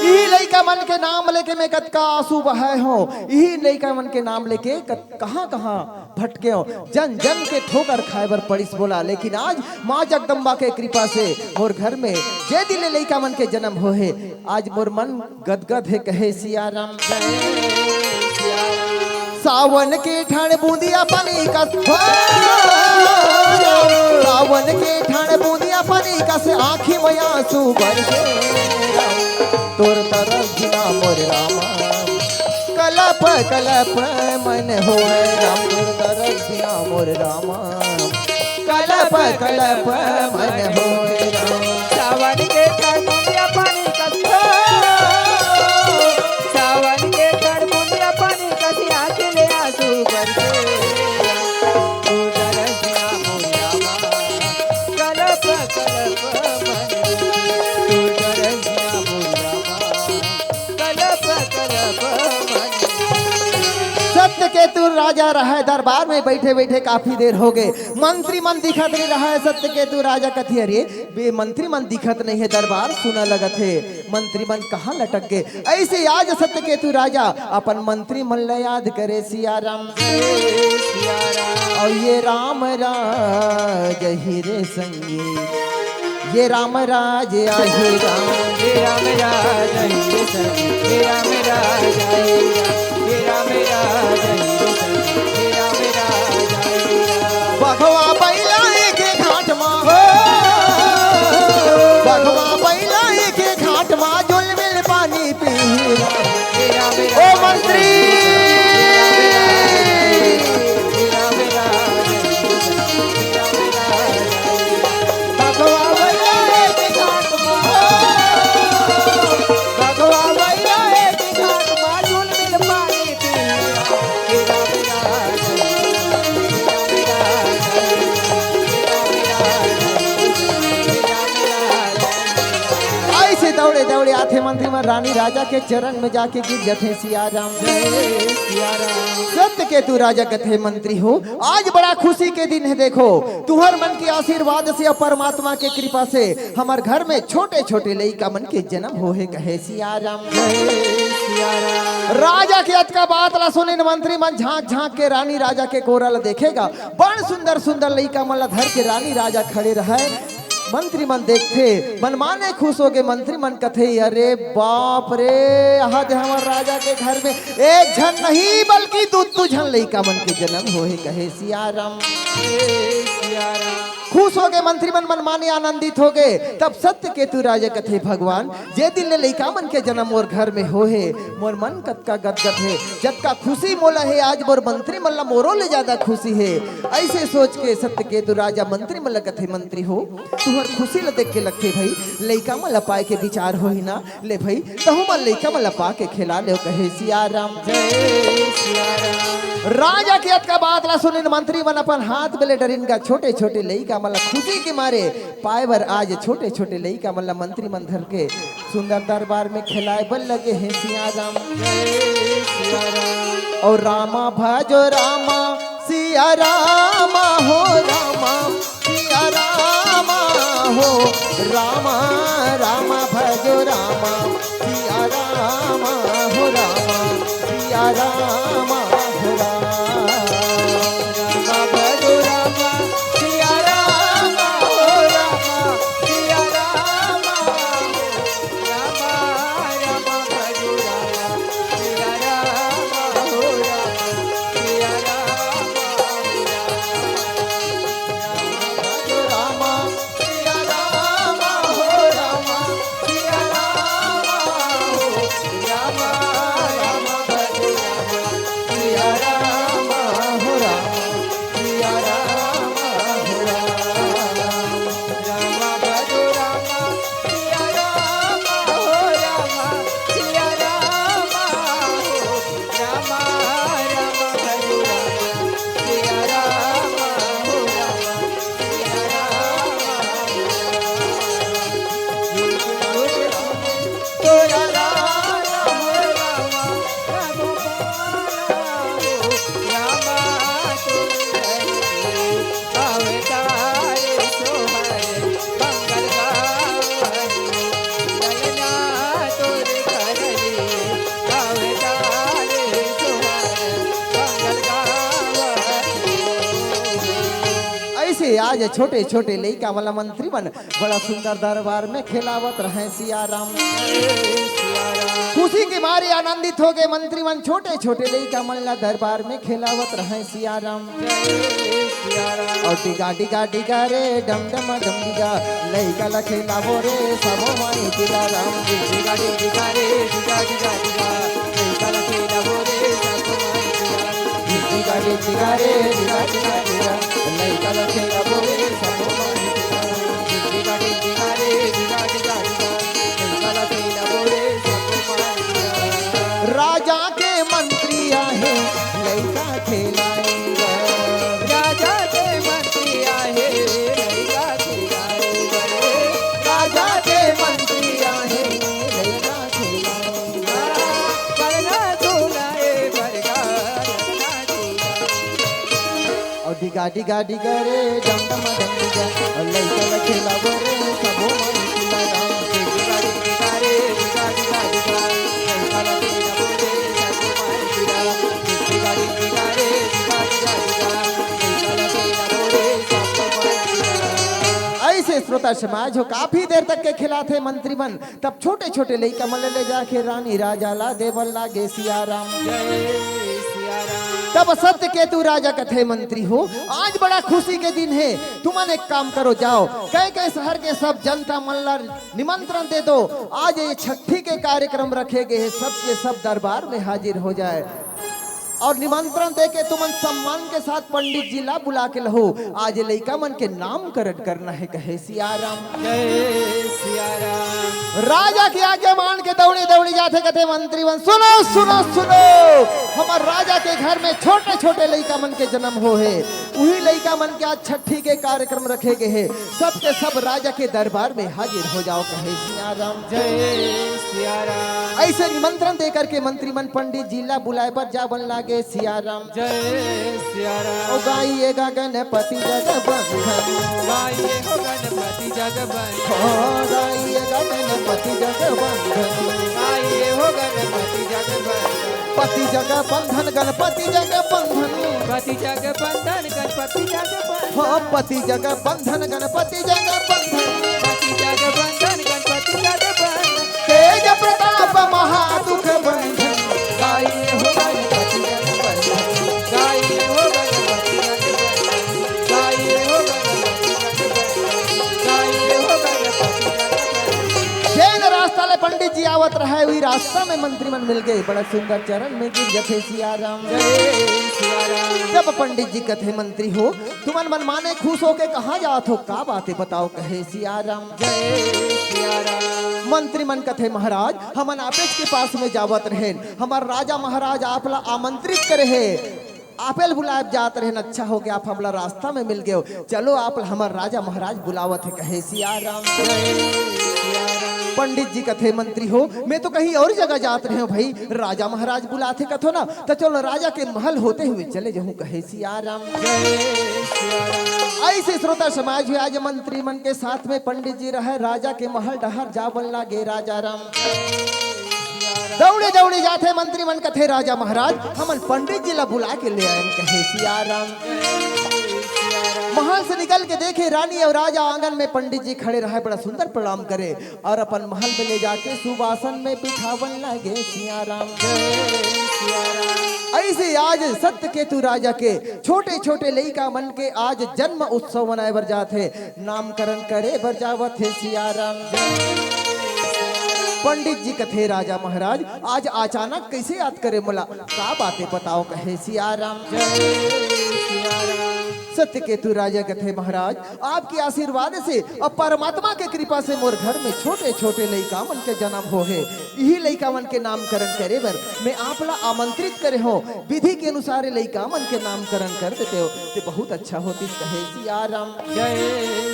इही लइका मन के नाम लेके मैं कतका आंसू बहाए हों, इही लइका मन के नाम लेके कत-, कहाँ कहाँ भटके हों, जन जन के ठोकर खाए बर पड़िस मोला, लेकिन आज माँ जगदम्बा के कृपा से मोर घर में जे दिन ले लइका मन के जन्म हो हे, आज मोर मन गदगद हे कहे सिया राम। सावन के ठंड बूंदिया पानी कस, हो, सावन के ठंड बूंदिया पानी कस आँखी में आंसू बरसे। तोर तरस बिना मोर रामा, कलप कलप मन होए राम। तोर तरस बिना मोर रामा, कलप कलप मन होए राम। सावन के ठंड बूंदिया पानी कस, सावन के ठंड बूंदिया पानी कस आँखी ले आंसू बरसे। तोर तरस बिना मोर रामा, कलप कलप मन होए। तोर तरस बिना मोर रामा, कलप कलप मन। सत्य केतु राजा रहे दरबार में बैठे बैठे काफी देर हो गए, मंत्री मन दिखत नहीं रहा है। सत्य केतु राजा कथे, "अरे बे, मंत्री मन दिखत नहीं है, दरबार सुना लगत है, मंत्री मन कहाँ लटक गए?" ऐसे आज सत्य केतु राजा अपन मंत्री मन ल याद करे सिया राम। और ये राम राज ही रे संगी, ये राम राज आही राम। हे राम राज हे सखी, हे राम राज हे राम, हे राम राज हे सखी, हे राम राज हे राम। बघवा बैला एक घाट मा हो, बघवा बैला एक घाट मा जुलमिल पानी पी राम। हे राम ओ राज मंत्री। हे राम राज हे राम राज। भगवा भैया एक घाट मा, भगवा भैया एक घाट मा, झुलमिल पानी पी। ऐसे दौड़े दौड़े आथे मंत्री मन, रानी राजा के चरण में जाके गिर जथे। सिया राम। जय सिया राम। सत्य केतु राजा कथे, मंत्री हो, आज बड़ा खुशी के दिन है। देखो, तुहर मन के आशीर्वाद से और परमात्मा के कृपा से हमर घर में छोटे छोटे लइका मन के जन्म हो हे, कहे सिया राम। जय सिया राम। राजा के अतका बात ला सुनिन मंत्री मन झांक झांक के रानी राजा के कोरा ला देखे गा। बड़ सुंदर सुंदर लइका मन ला धर के रानी राजा खड़े रहय। मंत्री मन देखथे, मनमाने खुश होगे। मंत्री मन कथे, "अरे बाप रे, आज हमर राजा के घर में एक झन नहीं बल्कि दू दू झन लइका मन के जन्म होहे," कहे सिया राम। खुश होगे मंत्री मन, मनमाने आनंदित होगे। तब सत्यकेतु राजा कथे, "भगवान, जे दिन ले लइका मन के जन्म मोर घर में होहे, मोर मन कतका गदगद हे, जतका खुशी मोला हे, आज मोर मंत्री मन ला मोरो ले ज्यादा खुशी हे।" अइसे सोच के सत्यकेतु राजा मंत्री मन ला कथे, "मंत्री हो, तुहर खुशी ला देख के लगथे भई, लइका मन ला पाए के विचार होही ना। ले भई, तहूँ मन लइका मन ला पा के खेला लेव," कहे सिया राम। राजा के अतका बात ला सुनिन मंत्री मन अपन हाथ में ले डरिन गा, छोटे छोटे लइका मन ला खुशी के मारे पाए बर आज छोटे छोटे लइका मन ला मंत्री मन धर के सुंदर दरबार में खेलाए बर लगे हे सिया राम। और रामा भजो रामा, सिया रामा हो रामा, सिया रामा हो रामा, रामा भजो रामा, सिया रामा हो रामा, सिया रामा हो रामा। रामा भजो रामा, सिया रामा हो रामा, सिया रामा हो रामा, रामा भजो रामा, सिया रामा हो रामा, सिया रामा हो रामा। रामा भजो रामा, सिया रामा हो रामा, सिया रामा हो रामा, रामा भजो रामा, सिया रामा हो रामा, सिया रामा हो रामा। रामा भजो रामा, सिया रामा हो रामा, सिया रामा हो रामा, रामा भजो रामा, सिया रामा हो रामा, सिया रामा हो रामा। तोरा राम हो रामा, रघुपाला हो रामा, तोरे अवतार सोहर मंगल गावहि, ललना तोरे करली अवतार सोहर मंगल गावहि। अइसे आज छोटे छोटे लइका मन ला मंत्री मन बड़ा सुंदर दरबार में खेलावत रहय सिया राम। खुशी के मारे आनंदित होगे मंत्री मन, छोटे छोटे लइका मन ला दरबार में खेलावत रहय सिया राम। और डिगा डिगा डिगा रे, डम डम डम डिगा, लइका ला खेलावो रे सबो माई, डिगा राम। डिगा डिगा रे, डिगा डिगा डिगा, लइका ला खेलावो रे सबो माई, डिगा। डिगा रे, डिगा रे, डिगा डिगा डिगा, लइका ला खेलावो रे सबो माई, डिगा। राजा के मंत्री आहे, लइका खेलाए बर। राजा के मंत्री आहे, लइका खेलाए बर। राजा के मंत्री आहे, लइका खेलाए बर। परना झूलाए बर गा, परना झूलाए बर। अउ डिगा डिगा डिगा रे, डम डम डम डिगा, अउ लइका ल खेलाबो रे, सबो मन खिला राम। डिगा डिगा रे, डिगा डिगा डिगा, लइका ल खेलाबो रे, सबो मन खिला। डिगा डिगा रे, डिगा डिगा डिगा, लइका ल खेलाबो रे, सबो मन खिला। अइसे श्रोता समाज हो, काफी देर तक के खिलाथे मंत्री मन। तब छोटे-छोटे लइका मन ल ले जाके रानी राजा ला देवल लागे सिया राम। जय सिया राम। तब सत्यकेतु राजा कथे, "मंत्री हो, आज बड़ा खुशी के दिन हे, तुमन एक काम करो, जाओ, कई कई शहर के सब जनता मन ला निमंत्रण दे दो, आज ये छठी के कार्यक्रम रखे गे हे, सबके सब दरबार में हाजिर हो जाए।" अउ निमंत्रण देके तुमन सम्मान के साथ पंडित जी ला बुला के लहू। आज लइका मन के नामकरण करना हे, कहे सिया राम। जय सिया राम। राजा के आज्ञा मान के दौड़ी दौड़ी जाथे, कथे मंत्री मन, "सुनो, सुनो, सुनो, हमर राजा के घर में छोटे छोटे लइका मन के जन्म हो हे, उही लइका मन के आज छठी के कार्यक्रम रखे गे हे, सबके सब राजा के दरबार में हाजिर हो जाओ," कहे सिया राम। जय सिया राम। अइसे निमंत्रण दे करके मंत्री मन पंडित जी ला बुलाए बर जावन लागे सिया राम। जय सिया राम। ओ गाइए गा गणपति जग बंधन। गाइए हो गणपति जग बंधन। ओ गाइए गा गणपति जग बंधन। गाइए हो गणपति जग बंधन। पति जग बंधन गणपति जग बंधन। पति जग बंधन गणपति जग बंधन। हो पति जग बंधन गणपति जग बंधन। पत्र है, वही रास्ता में मंत्री मन मिल गए, बड़ा सुंदर चरण में गिर जथे सिया राम। जय सिया राम। जब पंडित जी कथे, "मंत्री हो, तुमन मन माने खुश होके कहाँ जात हो, का बात है बताओ?" कहे सिया राम। जय सिया राम। मंत्री मन कथे, "महाराज, हमन आपेच के पास में जावत रहेन, हमर राजा महाराज आप ला आमंत्रित करे हे, आपे ल बुलाए जात रहेन, अच्छा हो गया आप हमला रास्ता में मिल गए हो, चलो आप ला हमर राजा महाराज बुलावत हे।" कहे सिया राम। जय सिया राम। पंडित जी कथे, "मंत्री हो, मैं तो कहीं और जगह जात रहे हूँ भाई, राजा महाराज बुलाथे कथो ना, तो चलो राजा के महल होते हुए चले जाऊँ।" कहे सिया राम। जय सिया राम। ऐसे श्रोता समाज हुए, आज मंत्री मन के साथ में पंडित जी रहे, राजा के महल डहर जावन लागे राजा राम। दौड़े दौड़े जाथे मंत्री मन, कथे, "राजा महाराज, हमन पंडित जी ला बुला के ले आयन।" कहे सिया राम। महल से निकल के देखे रानी और राजा आंगन में पंडित जी खड़े रहे, बड़ा सुंदर प्रणाम करे और अपन महल में ले जाके सुवासन में बिठावन लगे सिया राम। ऐसे आज सत्य केतु राजा के छोटे छोटे लइका मन के आज जन्म उत्सव मनाए बर जात हे, नामकरण करे बर जावत हे सिया राम। पंडित जी कथे, "राजा महाराज, आज अचानक कैसे याद करे मोला? का बातें बताओ?" कहे सिया राम। सत्य केतु राजा कथे, "महाराज, आपके आशीर्वाद से और परमात्मा के कृपा से मोर घर में छोटे छोटे लइका मन के जन्म हो हे। इही लइका मन के नामकरण करे बर मैं आप ला आमंत्रित करे हो। विधि के अनुसार ये लइका मन के नामकरण कर देते हो, ते बहुत अच्छा होतिस।" कहे सिया राम। जय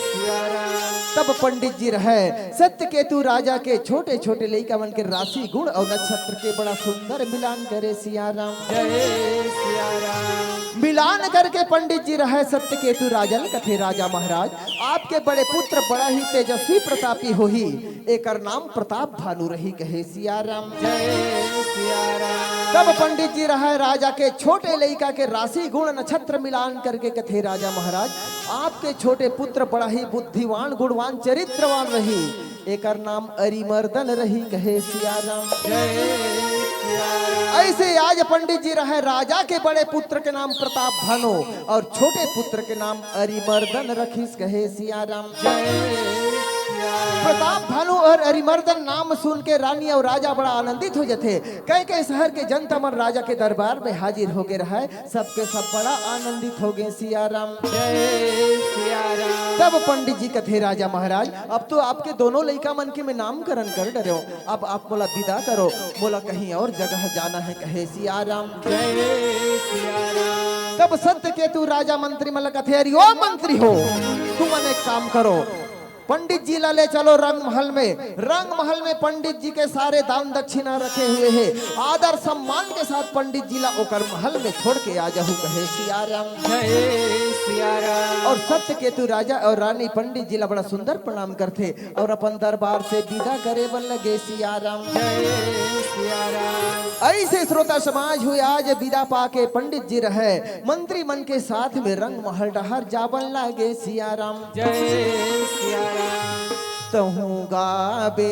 सिया राम। तब पंडित जी रहे सत्य केतु राजा के छोटे छोटे लइका मन के राशि गुण और नक्षत्र के बड़ा सुंदर मिलान करे सिया राम। जय सिया राम। मिलान करके पंडित जी रहे सत्य केतु राजन कथे, "राजा महाराज, आपके बड़े पुत्र बड़ा ही तेजस्वी प्रतापी होही, एकर नाम प्रताप भानु रही।" कहे सिया राम। जय सिया राम। तब पंडित जी रहे राजा के छोटे लइका के राशि गुण नक्षत्र मिलान करके कथे, "राजा महाराज, आपके छोटे पुत्र बड़ा ही बुद्धिवान, गुणवान, चरित्रवान रही, एकर नाम अरिमर्दन रही।" कहे सिया राम। जय सिया राम। ऐसे आज पंडित जी रहे राजा के बड़े पुत्र के नाम प्रताप भानु और छोटे पुत्र के नाम अरिमर्दन रखिस। कहे सिया राम। जय सिया राम। प्रताप भानु और अरिमर्दन नाम सुन के रानी और राजा बड़ा आनंदित हो जथे। कई कई शहर के जनता मन राजा के दरबार में हाजिर होके रहे, सबके सब बड़ा आनंदित हो गए सिया राम। जय सिया राम। तब पंडित जी कथे, "राजा महाराज, अब तो आपके दोनों लइका मन के मैं नामकरण कर डरे हूँ, अब आप मोला विदा करो, मोला कहीं और जगह जाना है।" कहे सिया राम। जय सिया राम। तब सत्य केतु राजा मंत्री मन ला कथे, "अरे ओ मंत्री हो, तुमन एक काम करो, पंडित जी ला ले चलो रंग महल में।" रंग महल में पंडित जी के सारे दान दक्षिणा रखे हुए हे, आदर सम्मान के साथ पंडित जी ला ओकर महल में छोड़ के आ जाहू। कहे सिया राम। जय सिया राम। और सत्य केतु राजा और रानी पंडित जी ला बड़ा सुंदर प्रणाम करथे और अपन दरबार से विदा करे बर लगे सिया राम। जय सिया राम। ऐसे श्रोता समाज हुए आज विदा पाके पंडित जी रहे मंत्री मन के साथ में रंग महल डहर जावन लागे सिया राम। जय सिया राम। तहूँ गाबे,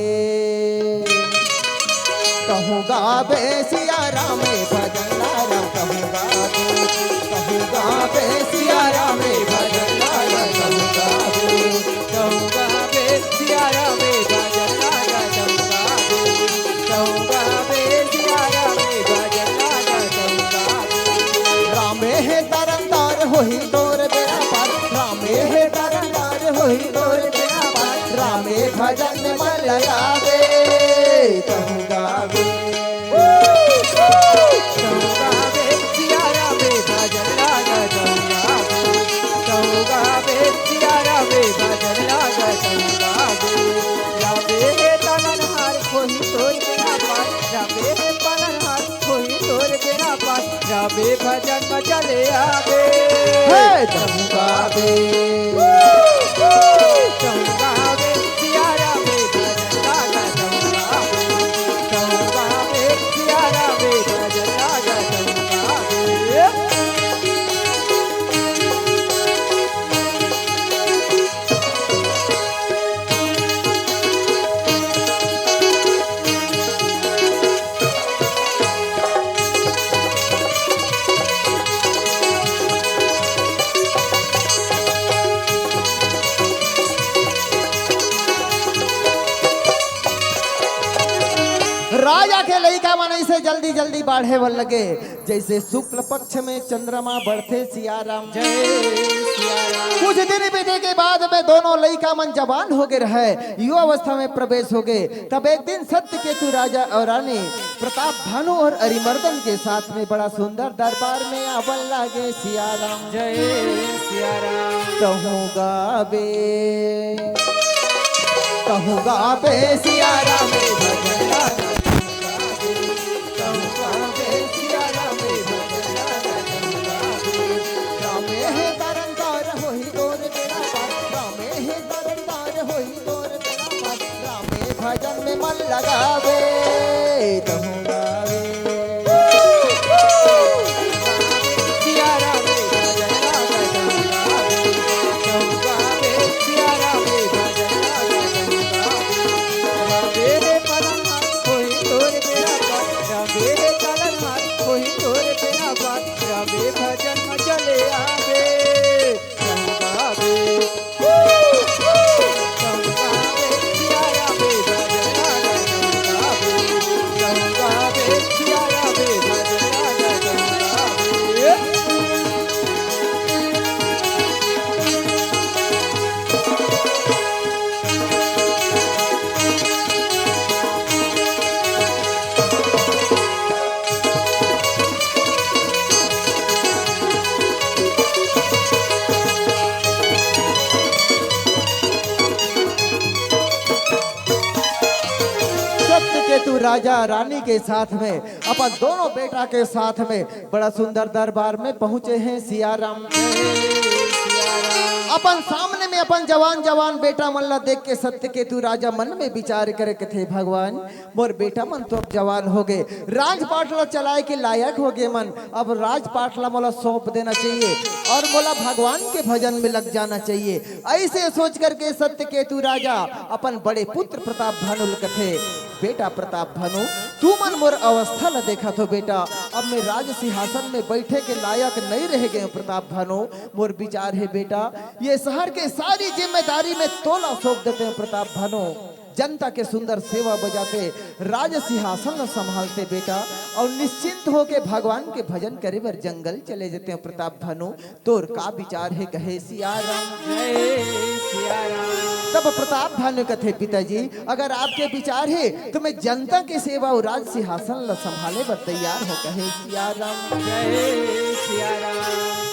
तहूँ गाबे सिया राम भजन ला राम, तहूँ गाबे, तहूँ गाबे सिया राम भजन ला राम, तहूँ गाबे, तहूँ गाबे सिया राम भजन ला राम, तहूँ गाबे, तहूँ गाबे सिया राम भजन ला राम, तहूँ गाबे। रामे हे तरन तार होही तोर बेड़ा पार, रामे हे तरन तार होही तोर बेड़ा पार, रामे भजन मन लगावे, तहूँ गावे। तहूँ गावे, सिया रामे भजन लागा, तहूँ गावे। तहूँ गावे, सिया रामे भजन लागा, तहूँ गावे। रामे हे पालनहार होही तोर बेड़ा पार, रामे हे पालनहार होही तोर बेड़ा पार, रामे भजन म चले आवे। हे तहूँ गावे। तहूँ गावे, सिया रामे भजन लागा, तहूँ गावे। तहूँ गावे, सिया रामे भजन लागा, तहूँ गावे। राजा के लइका मन अइसे जल्दी जल्दी बाढ़े बर लगे, जइसे शुक्ल पक्ष में चंद्रमा बढ़थे। सियाराम। जय सियाराम। कुछ दिन बीते के बाद में दोनों लइका मन जवान हो गे रहय, युवा अवस्था में प्रवेश हो गे। तब एक दिन सत्यकेतु राजा अउ रानी प्रताप भानु अउ अरिमर्दन के साथ में बड़ा सुंदर दरबार में आवन लागे। सियाराम। जय सियाराम। कहूँ गाबे, कहूँ गाबे सियाराम भजन गाना। कहूँ गाबे सियाराम भजन गाना। रामे हे तरन तार होही तोर बेड़ा पार, रामे हे तरन तार होही तोर बेड़ा पार। रामे भजन में मन लगावे, कहूँ गावे। सियाराम भजन गावे, कहूँ गावे। सियाराम भजन गावे, कहूँ गावे। रामे हे तरन तार होही तोर बेड़ा पार, रामे हे तरन तार होही तोर बेड़ा पार। रामे भजन में चले आवे। सत्यकेतु राजा रानी के साथ में, अपन दोनों बेटा के साथ में बड़ा सुंदर दरबार में पहुंचे हैं। सियाराम। अपन सामने में अपन जवान जवान बेटा मन ला देख के सत्यकेतु राजा मन में विचार करे के थे, भगवान, मोर बेटा मन तो अब जवान हो गे, राजपाट ला चलाए के लायक हो गे मन, अब राजपाट ला मोला सौंप देना चाहिए अउ मोला भगवान के भजन में लग जाना चाहिए। अइसे सोच करके सत्यकेतु राजा अपन बड़े पुत्र प्रताप भानु ल कथे, बेटा प्रताप भानु, तुमन मोर अवस्था ल देखत हो बेटा, अब मैं राज सिंहासन में बइठे के लायक नइ रह गेंव प्रताप भानु। मोर विचार हे बेटा, ये शहर के सारी जिम्मेदारी मैं तोला सौंप देतेंव प्रताप भानु। जनता के सुंदर सेवा बजाते, राज सिंहासन ल संभालते बेटा, अउ निश्चिंत होके भगवान के भजन करे बर जंगल चले जतेंव प्रताप भानु। तोर का विचार हे कहे सियाराम। जय सियाराम। तब प्रताप भानु कथे, पिताजी, अगर आपके विचार हे तो मैं जनता के सेवा अउ राज सिंहासन ल संभाले बर तैयार हों कहे सियाराम। जय सियाराम।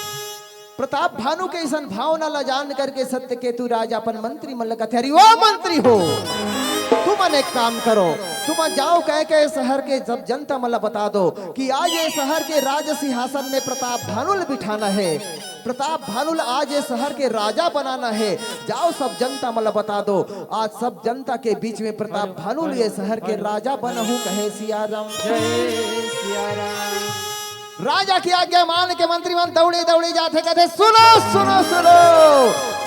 प्रताप भानु के अइसन भावना ला जान करके सत्यकेतु राजा अपन मंत्री मन ला कथे, अरे ओ मंत्री हो, तुमन एक काम करो, तुमन जाओ कह के शहर के सब जनता मन ला बता दो कि आज ये शहर के राज सिंहासन में प्रताप भानु ल बिठाना हे, प्रताप भानु ल आज ये शहर के राजा बनाना हे। जाओ सब जनता मन ला बता दो, आज सब जनता के बीच में प्रताप भानु ल ये शहर के राजा बनाहूं कहे सियाराम। जय सियाराम। राजा के आज्ञा मान के मंत्री मन दौड़े दौड़े जाथे, कथे, सुनो सुनो सुनो,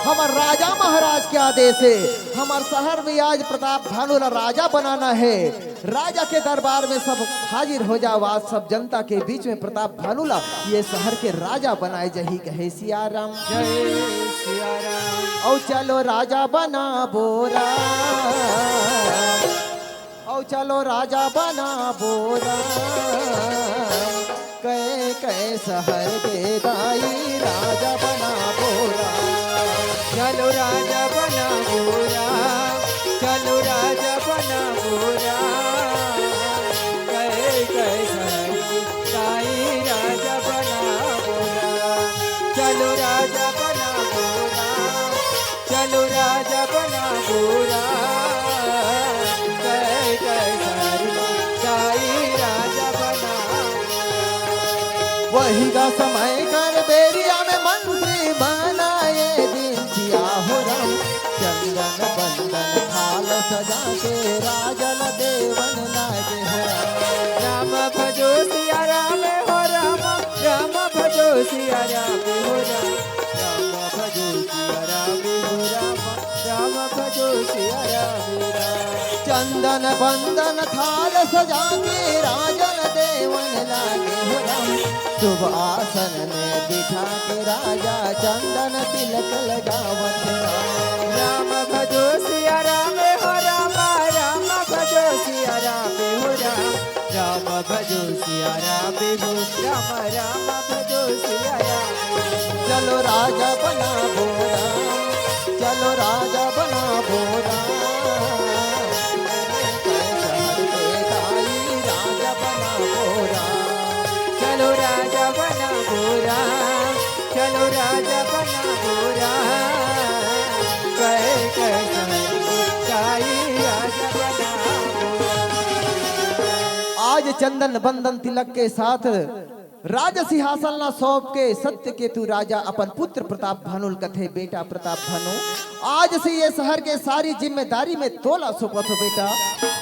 हमर राजा महाराज के आदेश हे, हमर शहर में आज प्रताप भानु ला राजा बनाना हे। राजा के दरबार में सब हाजिर हो जाओ, आज सब जनता के बीच में प्रताप भानु ला ये शहर के राजा बनाए जाही कहे सियाराम। जय सियाराम। अउ चलो राजा बनाबो राम, अउ चलो राजा बनाबो राम, कई कई शहर के दाई राजा बनाबो राम। चलो राजा बनाबो राम, चलो राजा बनाबो राम, कई कई शहर के दाई राजा बनाबो राम। चलो राजा बनाबो राम, चलो राजा बनाबो राम, कई कई शहर के दाई राजा बनाबो राम। वही गा समय कर बेरिया में मंत्री बनाए दिन जिया हो राम। चंदन बंदन थाल सजा के राजा ल देवन लागे हो राम। राम भजो सिया राम हो राम, राम भजो सिया राम हो राम, राम भजो सिया राम हो राम, राम भजो सिया राम हो राम। चंदन बंदन थाल सजा के राजन देवन लागे हो राम। शुभ आसन में बिठा के राजा चंदन तिलक लगावत राम। राम भजो सिया राम हो राम, राम भजो सिया राम हो राम, राम राम भजो सिया राम। चलो राजा बना बोरा, चलो राजा बना बोरा। कैसा हर के दाई राजा बना बोरा। चलो राजा बना बोरा, चलो राजा बना बोरा। कहे कैसा हर के दाई राजा बना बोरा। आज चंदन बंदन तिलक के साथ राज सिंहासन ला सौंप के सत्यकेतु राजा अपन पुत्र प्रताप भानु ल कथे, बेटा प्रताप भानु, आज से ये शहर के सारी जिम्मेदारी में तोला सौंपत हो बेटा।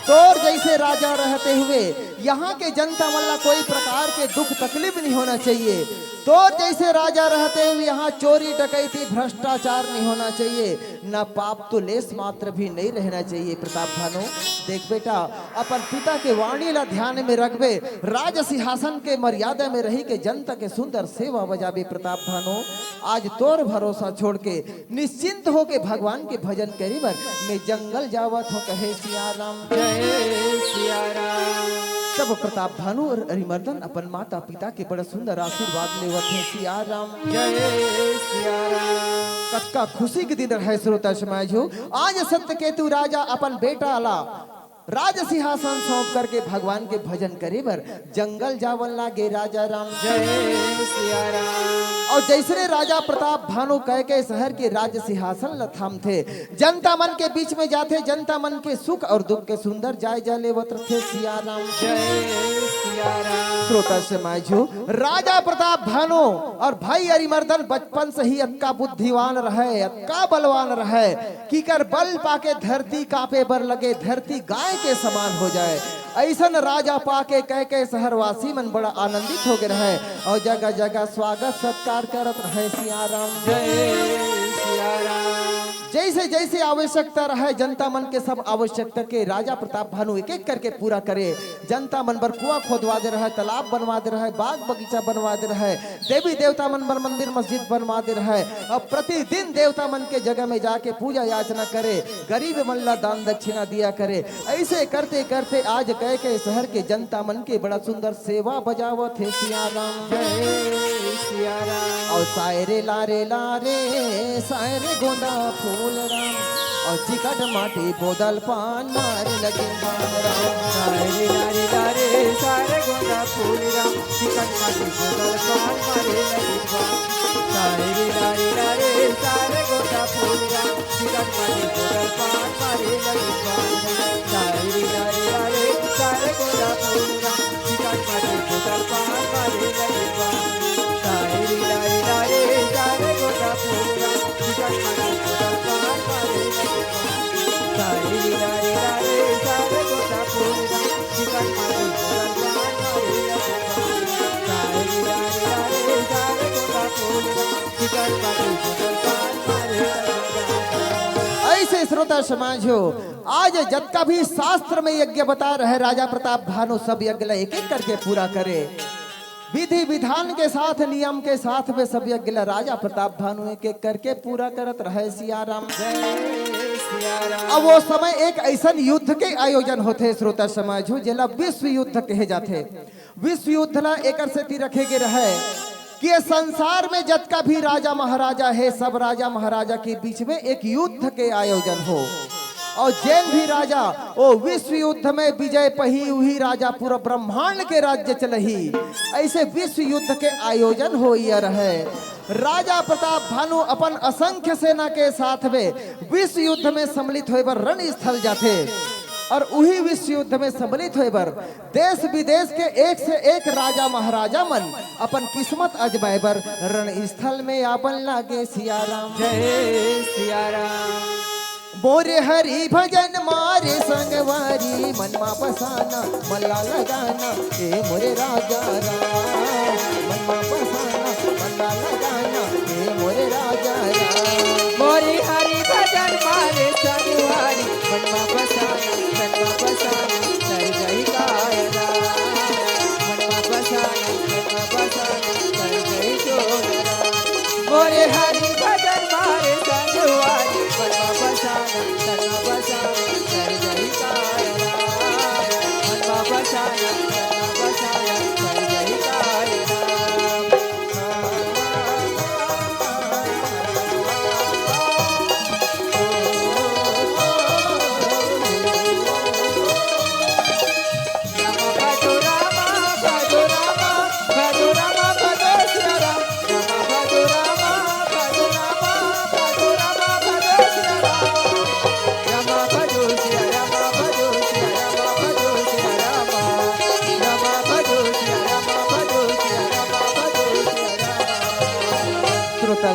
तोर जैसे राजा रहते हुए यहाँ के जनता मन ला कोई प्रकार के दुख तकलीफ नहीं होना चाहिए। तोर जैसे राजा रहते हुए यहाँ चोरी, डकैती, भ्रष्टाचार नहीं होना चाहिए, ना पाप तो लेस मात्र भी नहीं रहना चाहिए। प्रताप भानु, देख बेटा, अपन पिता के वाणी ला ध्यान में रखबे, राज सिंहासन के मर्यादा में रही के जनता के सुंदर सेवा बजाबे। प्रताप भानु, आज तोर भरोसा छोड़ के निश्चिंत होके भगवान के भजन करी बर मैं जंगल जावत हूँ, कहे सिया राम। जय सिया राम। तब प्रताप भानु और अरिमर्दन अपन माता पिता के बड़ा सुंदर आशीर्वाद लेवत हे, सिया राम। जय सिया राम। कतका खुशी के दिन रहे श्रोता समाज हो। आज सत्यकेतु राजा अपन बेटा ला राज सिंहासन सौंप करके भगवान के भजन करे बर जंगल जावन लागे राजा राम। जय सिया राम। और जैसने राजा प्रताप भानु कैकय शहर के राज सिंहासन ल थामथे, जनता मन के बीच में जाथे, जनता मन के सुख और दुख के सुंदर जायजा लेवत रथे सिया राम। जय सिया राम। श्रोता समाज हो, राजा प्रताप भानु और भाई अरिमर्दन बचपन से ही अतका बुद्धिवान रहे, अतका बलवान रहे कि कर बल पाके धरती कांपे बर लगे, धरती गाय के समान हो जाए। ऐसन राजा पाके कैकय शहरवासी मन बड़ा आनंदित हो गए रहे और जगह जगह स्वागत सत्कार करत रहे सिया राम। जय सिया राम। जैसे जैसे आवश्यकता रहे, जनता मन के सब आवश्यकता के राजा प्रताप भानु एक एक करके पूरा करे। जनता मन बर कुआं खोदवा दे रहे, तालाब बनवा दे रहे, बाग बगीचा बनवा दे रहे, देवी देवता मन बर मंदिर मस्जिद बनवा दे रहे। अब प्रतिदिन देवता मन के जगह में जाके पूजा याचना करे, गरीब मन ला दान दक्षिणा दिया करे। ऐसे करते करते आज कैकय शहर के जनता मन के बड़ा सुंदर सेवा बजावत हे सिया राम। जय सिया राम। और सायरे लारे लारे, सायरे गोंदा फूल राम, और चिकट माटी बोदल पान मारे लगे राम। सायरे लारे लारे, सायरे गोंदा फूल राम, चिकट माटी बोदल पान मारे लगे राम। सायरे लारे लारे, सायरे गोंदा फूल राम, चिकट माटी बोदल पान मारे लगे राम। सायरे लारे लारे, सायरे गोंदा फूल राम, चिकट माटी बोदल पान मारे लगे राम। सायरे लारे लारे, सायरे गोंदा फूल राम, चिकट माटी बोदल पान मारे लगे राम। सायरे लारे लारे, सायरे गोंदा फूल राम, चिकट माटी बोदल पान मारे लगे राम। सायरे लारे लारे, सायरे गोंदा फूल राम, चिकट माटी बोदल पान मारे लगे राम। ऐसे श्रोता समाज हो, आज जतका भी शास्त्र में यज्ञ बता रहे राजा प्रताप भानु, सब यज्ञ ला एक एक करके पूरा करे। विधि विधान के साथ, नियम के साथ में सब यज्ञ ला राजा प्रताप भानु एक एक करके पूरा करत रहे सिया राम। जय सिया राम। अब वो समय एक ऐसन युद्ध के आयोजन होथे श्रोता समाज हो, जेला विश्व युद्ध कहे जाथे। विश्व युद्ध ला एकर सेती रखे गे रहे कि ये संसार में जतका भी राजा महाराजा हे, सब राजा महाराजा के बीच में एक युद्ध के आयोजन हो, और जेन भी राजा वो विश्व युद्ध में विजय पही, उही राजा पूरा ब्रह्मांड के राज्य चलही। ऐसे विश्व युद्ध के आयोजन होइया रहे। राजा प्रताप भानु अपन असंख्य सेना के साथ में विश्व युद्ध में सम्मिलित होए बर रणस्थल जाथे, और उही विश्व युद्ध में सम्मिलित होए बर देश विदेश के एक से एक राजा महाराजा मन अपन किस्मत आजमाए बर रणस्थल में आवन लागे सिया राम। जय सिया राम। मोरे हरि भजन मारे संगवारी, मन मा बसाना, मन ला लगाना, ए मोरे राजा राम। मन मा बसाना, मन ला लगाना, ए मोरे राजा राम। मोरे हरि भजन मारे संगवारी, मन मा बसाना, मन मा बसाना, तर जाई काया राम। मन मा बसाना, मन मा बसाना, तर जाई चोरा राम। मोरे हरि भजन मारे संगवारी, मन मा बसाना, मन मा बसाना, तर जाई काया राम। मन मा बसाना, मन मा बसाना, तर जाई काया राम।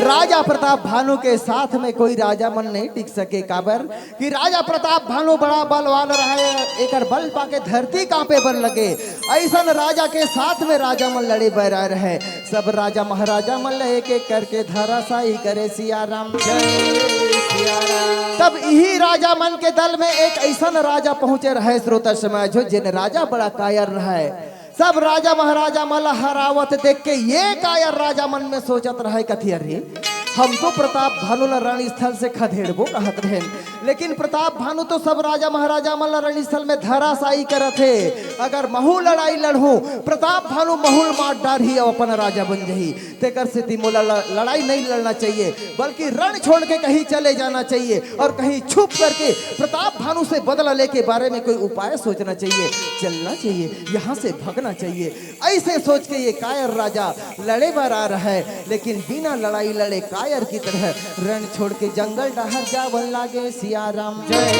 राजा प्रताप भानु के साथ में कोई राजा मन नहीं टिक सके, काबर कि राजा प्रताप भानु बड़ा बलवान रहे, एकर बल पाके धरती कांपे बर लगे। ऐसन राजा के साथ में राजा मन लड़े बर आए रहे। सब राजा महाराजा मन ल एक एक करके धराशायी करे सिया राम। जय सिया राम। तब इही राजा मन के दल में एक ऐसन राजा पहुंचे रहे श्रोता समाज हो, जिन राजा बड़ा कायर रहे। सब राजा महाराजा मन ल हरावत देख के ये कायर राजा मन में सोचत रहे, कथी, अरे, हम तो प्रताप भानु ल रणस्थल से खदेड़बो कहत रहेन, लेकिन प्रताप भानु तो सब राजा महाराजा मन ल रणस्थल में धराशायी करत हे। अगर महू लड़ाई लड़हूं, प्रताप भानु महू ल मार डारही अउ अपन राजा बन जही। तेकर सेती मोला ल-, लड़ाई नहीं लड़ना चाहिए, बल्कि रण छोड़ के कहीं चले जाना चाहिए और कहीं छुप करके प्रताप भानु से बदला लेके बारे में कोई उपाय सोचना चाहिए, चलना चाहिए, यहाँ से भागना चाहिए। ऐसे सोच के ये कायर राजा लड़े बर आ रहा है, लेकिन बिना लड़ाई लड़े कायर की तरह रण छोड़ के जंगल डहर जावन लागे सिया राम। जय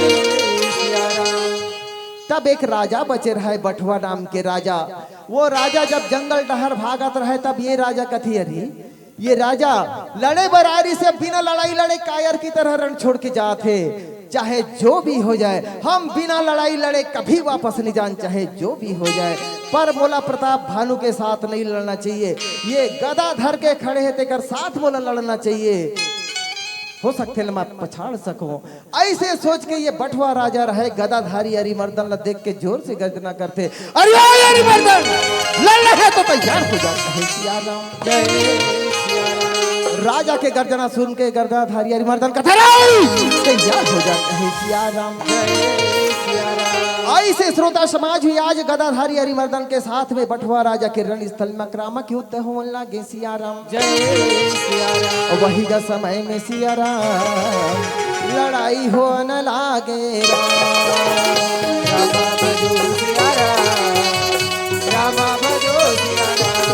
सिया राम। तब एक राजा बचे रहे बठवा नाम के राजा। वो राजा जब जंगल डहर भागत रहे, तब ये राजा कथी, अरे, ये राजा लड़े बर आ रही से बिना लड़ाई लड़े कायर की तरह रण छोड़ के जात हे। चाहे जो भी हो जाए, हम बिना लड़ाई लड़े कभी वापस नहीं जान, चाहे जो भी हो जाए, पर मोला प्रताप भानु के साथ नहीं लड़ना चाहिए। ये गदा धर के खड़े हे, तेकर साथ मोला लड़ना चाहिए। हो सकथे ल मैं पछाड़ सकूं। ऐसे सोच के ये बठवा राजा रहे, गदाधारी अरिमर्दन ल देख के जोर से गर्जना करथे, "अरे ओ अरिमर्दन, लड़ना है तो तैयार हो जा, कहे सिया राम।" जय सिया राम। राजा के गर्जना सुन के गदाधारी अरिमर्दन कथे, "अरे तैयार हो जा, कहे सिया राम।" जय सिया राम। अइसे श्रोता समाज भी आज गदाधारी अरिमर्दन के साथ में बठवा राजा के रणस्थल में आक्रामक युद्ध होन लागे सिया राम। जय सिया राम। वही का समय में सिया राम लड़ाई होन लागे राम। रामा भजो सिया राम, रामा भजो सिया राम,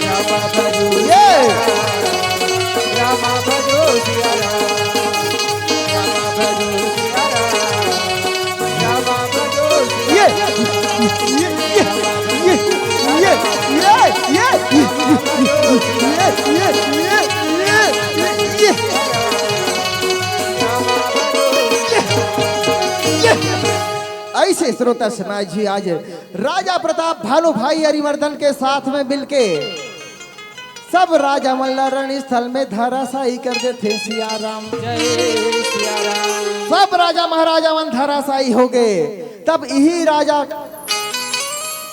रामा भजो ये। सिया राम, रामा भजो सिया राम, रामा भजो सिया राम। ये, ये, ये, ये, ये, ये, ये, ये, ये, ये, ये, ये, ये, ये, ये। अइसे श्रोता समाज जी, आज राजा प्रताप भानु भाई अरिमर्दन के साथ में मिलके सब राजा मन ला रणस्थल में धराशायी कर देथे सिया राम। जय सिया राम। सब राजा महाराजा मन धराशायी हो गए। तब इही राजा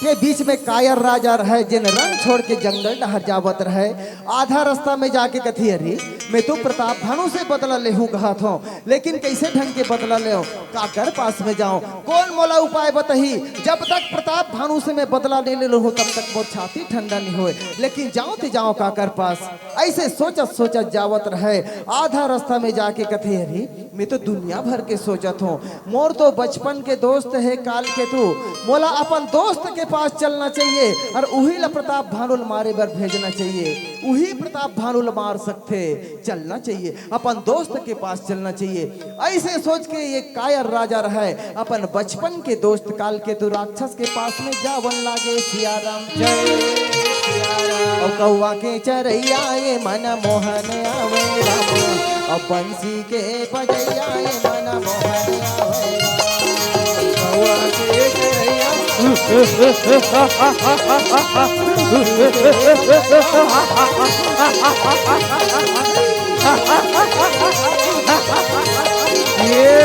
के बीच में कायर राजा रहे, जेन रण छोड़ के जंगल डहर जावत रहे। आधा रास्ता में जाके कथे, "अरे, मैं तो प्रताप भानु से बदला लेहूं कहत हंव, लेकिन कइसे ढंग के बदला लेंव? काकर पास में जांव? कोन मोला उपाय बताही? जब तक प्रताप भानु से मैं बदला नइ ले लूं, तब तक मोर छाती ठंडा नइ होय। लेकिन जांव ते जांव काकर पास?" अइसे सोचत सोचत जावत रहे। आधा रास्ता में जाके कथे, "अरे, मैं तो दुनिया भर के सोचत हंव, मोर तो बचपन के दोस्त हे काल केतु, मोला अपन दोस्त के पास चलना चाहिए अउ उही ला प्रताप भानु ल मारे बर भेजना चाहिए, उही प्रताप भानु ल मार सकथे, चलना चाहिए, अपन दोस्त के पास चलना चाहिए।" अइसे सोच के ये कायर राजा रहे, अपन बचपन के दोस्त काल केतु राक्षस के पास में जावन लागे सिया राम। जय सिया राम। अउ कौवा के चरैया ये मन मोहन आवे राम, अउ बंसी के बजैया ये मन मोहन आवे राम। कौवा के चरैया ये।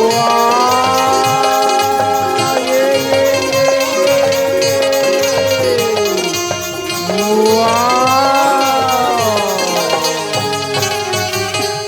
वाह। ये, ये, ये, ये। वाह।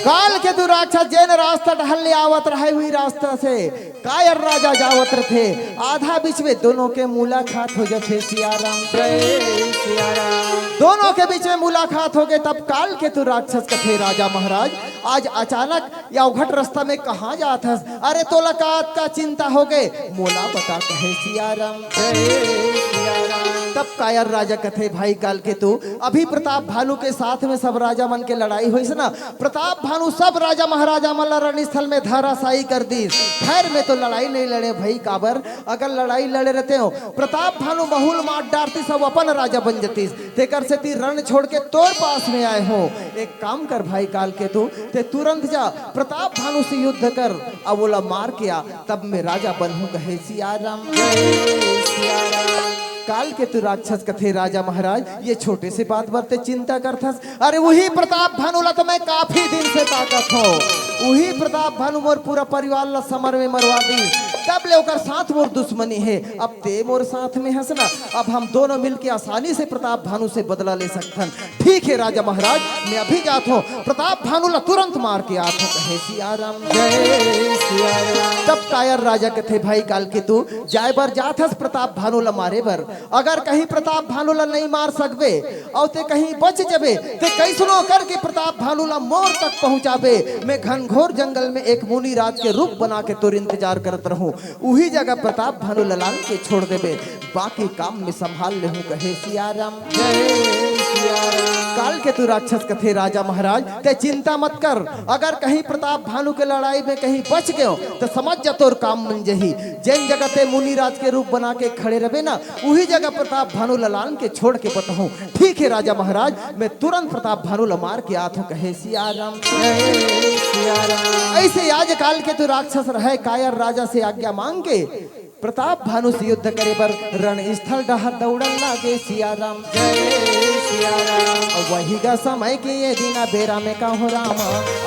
काल केतु राक्षस जेन रास्ता डहर ले आवत रहे, उही रास्ता से कायर राजा जावत रथे, आधा बीच में दोनों के मुलाकात हो जाथे सिया राम। जय सिया राम। दोनों के बीच में मुलाकात हो गए, तब काल केतु राक्षस कथे, "राजा महाराज, आज अचानक या उघट रास्ता में कहाँ जात हस? अरे तोला का, का चिंता हो गए, मोला बता," कहे सिया राम। जय सिया राम। तब कायर राजा कथे, "भाई काल केतु, अभी प्रताप भानु के साथ में सब राजा मन के लड़ाई होइस ना, प्रताप भानु सब राजा महाराजा मन ला रणस्थल में धराशायी कर दीस। खैर, मैं तो लड़ाई नहीं लड़े भई, काबर अगर लड़ाई लड़े रहते हो, प्रताप भानु महू ल मार डारतिस, सब अपन राजा बन जतिस। तेकर सेती रण छोड़ के तोर पास में आए हो। एक काम कर भाई काल केतु, ते तुरंत जा प्रताप भानु से युद्ध कर, अउ ओला मार के आ, तब मैं राजा बनहूं," कहे सिया राम। जय सिया राम। काल केतु राक्षस कथे, "राजा महाराज, ये छोटे से बात बर ते चिंता करथस? अरे उही प्रताप भानु ला तो मैं काफी दिन से ताकत हंव, उही प्रताप भानु मोर पूरा परिवार ला समर में मरवा दी, तब ले ओकर साथ मोर दुश्मनी हे। अब ते मोर साथ में हस ना, अब हम दोनों मिलके आसानी से प्रताप भानु से बदला ले सकथन। ठीक है राजा महाराज, मैं अभी जात हंव, प्रताप भानु ला तुरंत मार के आत हंव," कहे सिया राम। जय सिया राम। तब कायर राजा कथे, "भाई काल केतु, जाए बर जात हस प्रताप भानु ला मारे बर, अगर कहीं प्रताप भानु ला नहीं मार सकबे अउ ते कहीं बच जबे, ते कैसनो करके प्रताप भानु ला मोर तक पहुंचाबे। मैं घनघोर जंगल में एक मुनि राज के रूप बना के तोर इंतजार करत रहूं, उही जगह प्रताप भानु ला लान के छोड़ देबे, बाकी काम में संभाल लेहूं," कहे सिया राम। जय सिया राम। काल केतु राक्षस कथे, "राजा महाराज, ते चिंता मत कर, अगर कहीं प्रताप भानु के लड़ाई में कहीं बच गयो, तो समझ जा तोर काम बन जही। जेन जगह ते मुनि राज के रूप बना के खड़े रहे ना, उही जगह प्रताप भानु ला लान के छोड़ के बतहूं।" "ठीक है राजा महाराज, मैं तुरंत प्रताप भानु ला मार के आत हंव," कहे सिया राम। जय सिया राम। अइसे आज काल केतु राक्षस रहे, कायर राजा से आज्ञा मांग के प्रताप भानु से युद्ध करे बर रणस्थल डहर दौड़न लागे सिया राम। जय सिया राम। अउ वही गा समय के ये दिना बेरा में कहूं राम,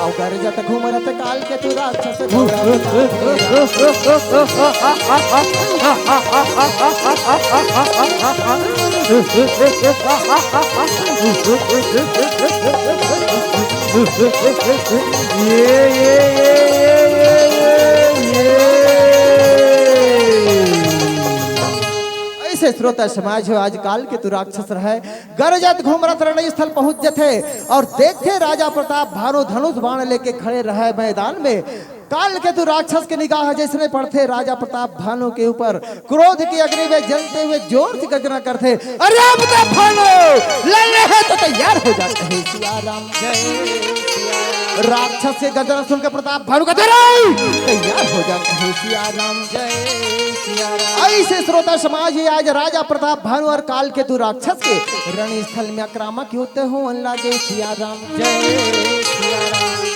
अउ गरजत घुमरत काल केतु राक्षस दौड़न लागे राम। ये, ये, ये, ये, ये। श्रोता समाज हो, आज काल केतु राक्षस रहय, गरजत घूमरत रणस्थल पहुंच जथे अउ देखथे राजा प्रताप भानु धनुष बाण लेके खड़े रहय मैदान में। काल केतु राक्षस के निगाह जइसने पड़थे राजा प्रताप भानु के ऊपर, क्रोध की अग्नि में जलते हुए जोर से गर्जना करथे, "अरे प्रताप भानु, लड़ने है तो तैयार हो जा," कहे सिया राम। राक्षस के गर्जना सुनकर प्रताप भानु कहथे, "रे, तैयार हो जा," कहे सिया राम। अइसे श्रोता समाज, ये आज राजा प्रताप भानु अउ काल केतु राक्षस के रणस्थल में आक्रामक युद्ध होवन लागे सिया राम।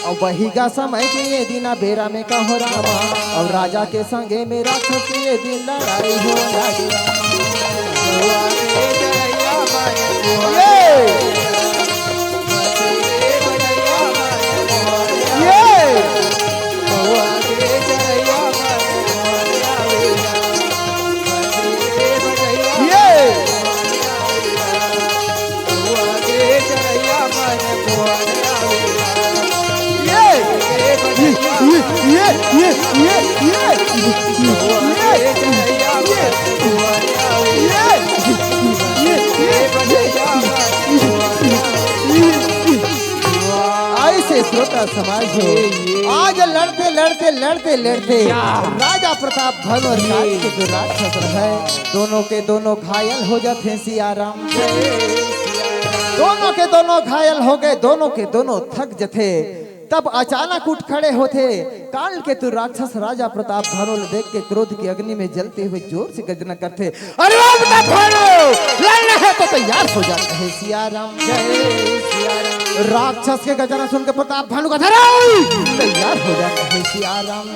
अउ वही गा समय के ये दिना बेरा में कहो रामा, अउ राजा के संगे में राक्षस के ये दिन लड़ाई होवन लागे। ये, ये, ये, ये, ये, ये, ये, ये, अइसे श्रोता समाज हो, आज लड़ते, लड़ते, लड़ते, लड़ते राजा प्रताप भानु अउ काल केतु राक्षस रहय, दोनों के दोनों घायल हो जाथे सिया राम। दोनों के दोनों घायल हो गए, दोनों के दोनों थक जथे। तब अचानक उठ खड़े होथे काल केतु राक्षस, राजा प्रताप भानु ल देख के क्रोध की अग्नि में जलते हुए जोर से गर्जना करथे, "अरे प्रताप भानु, लड़ना है तो तैयार हो जा," कहे सिया राम। राक्षस के गर्जना सुन के प्रताप भानु कहथे, "रे, तैयार हो जा," कहे सिया राम।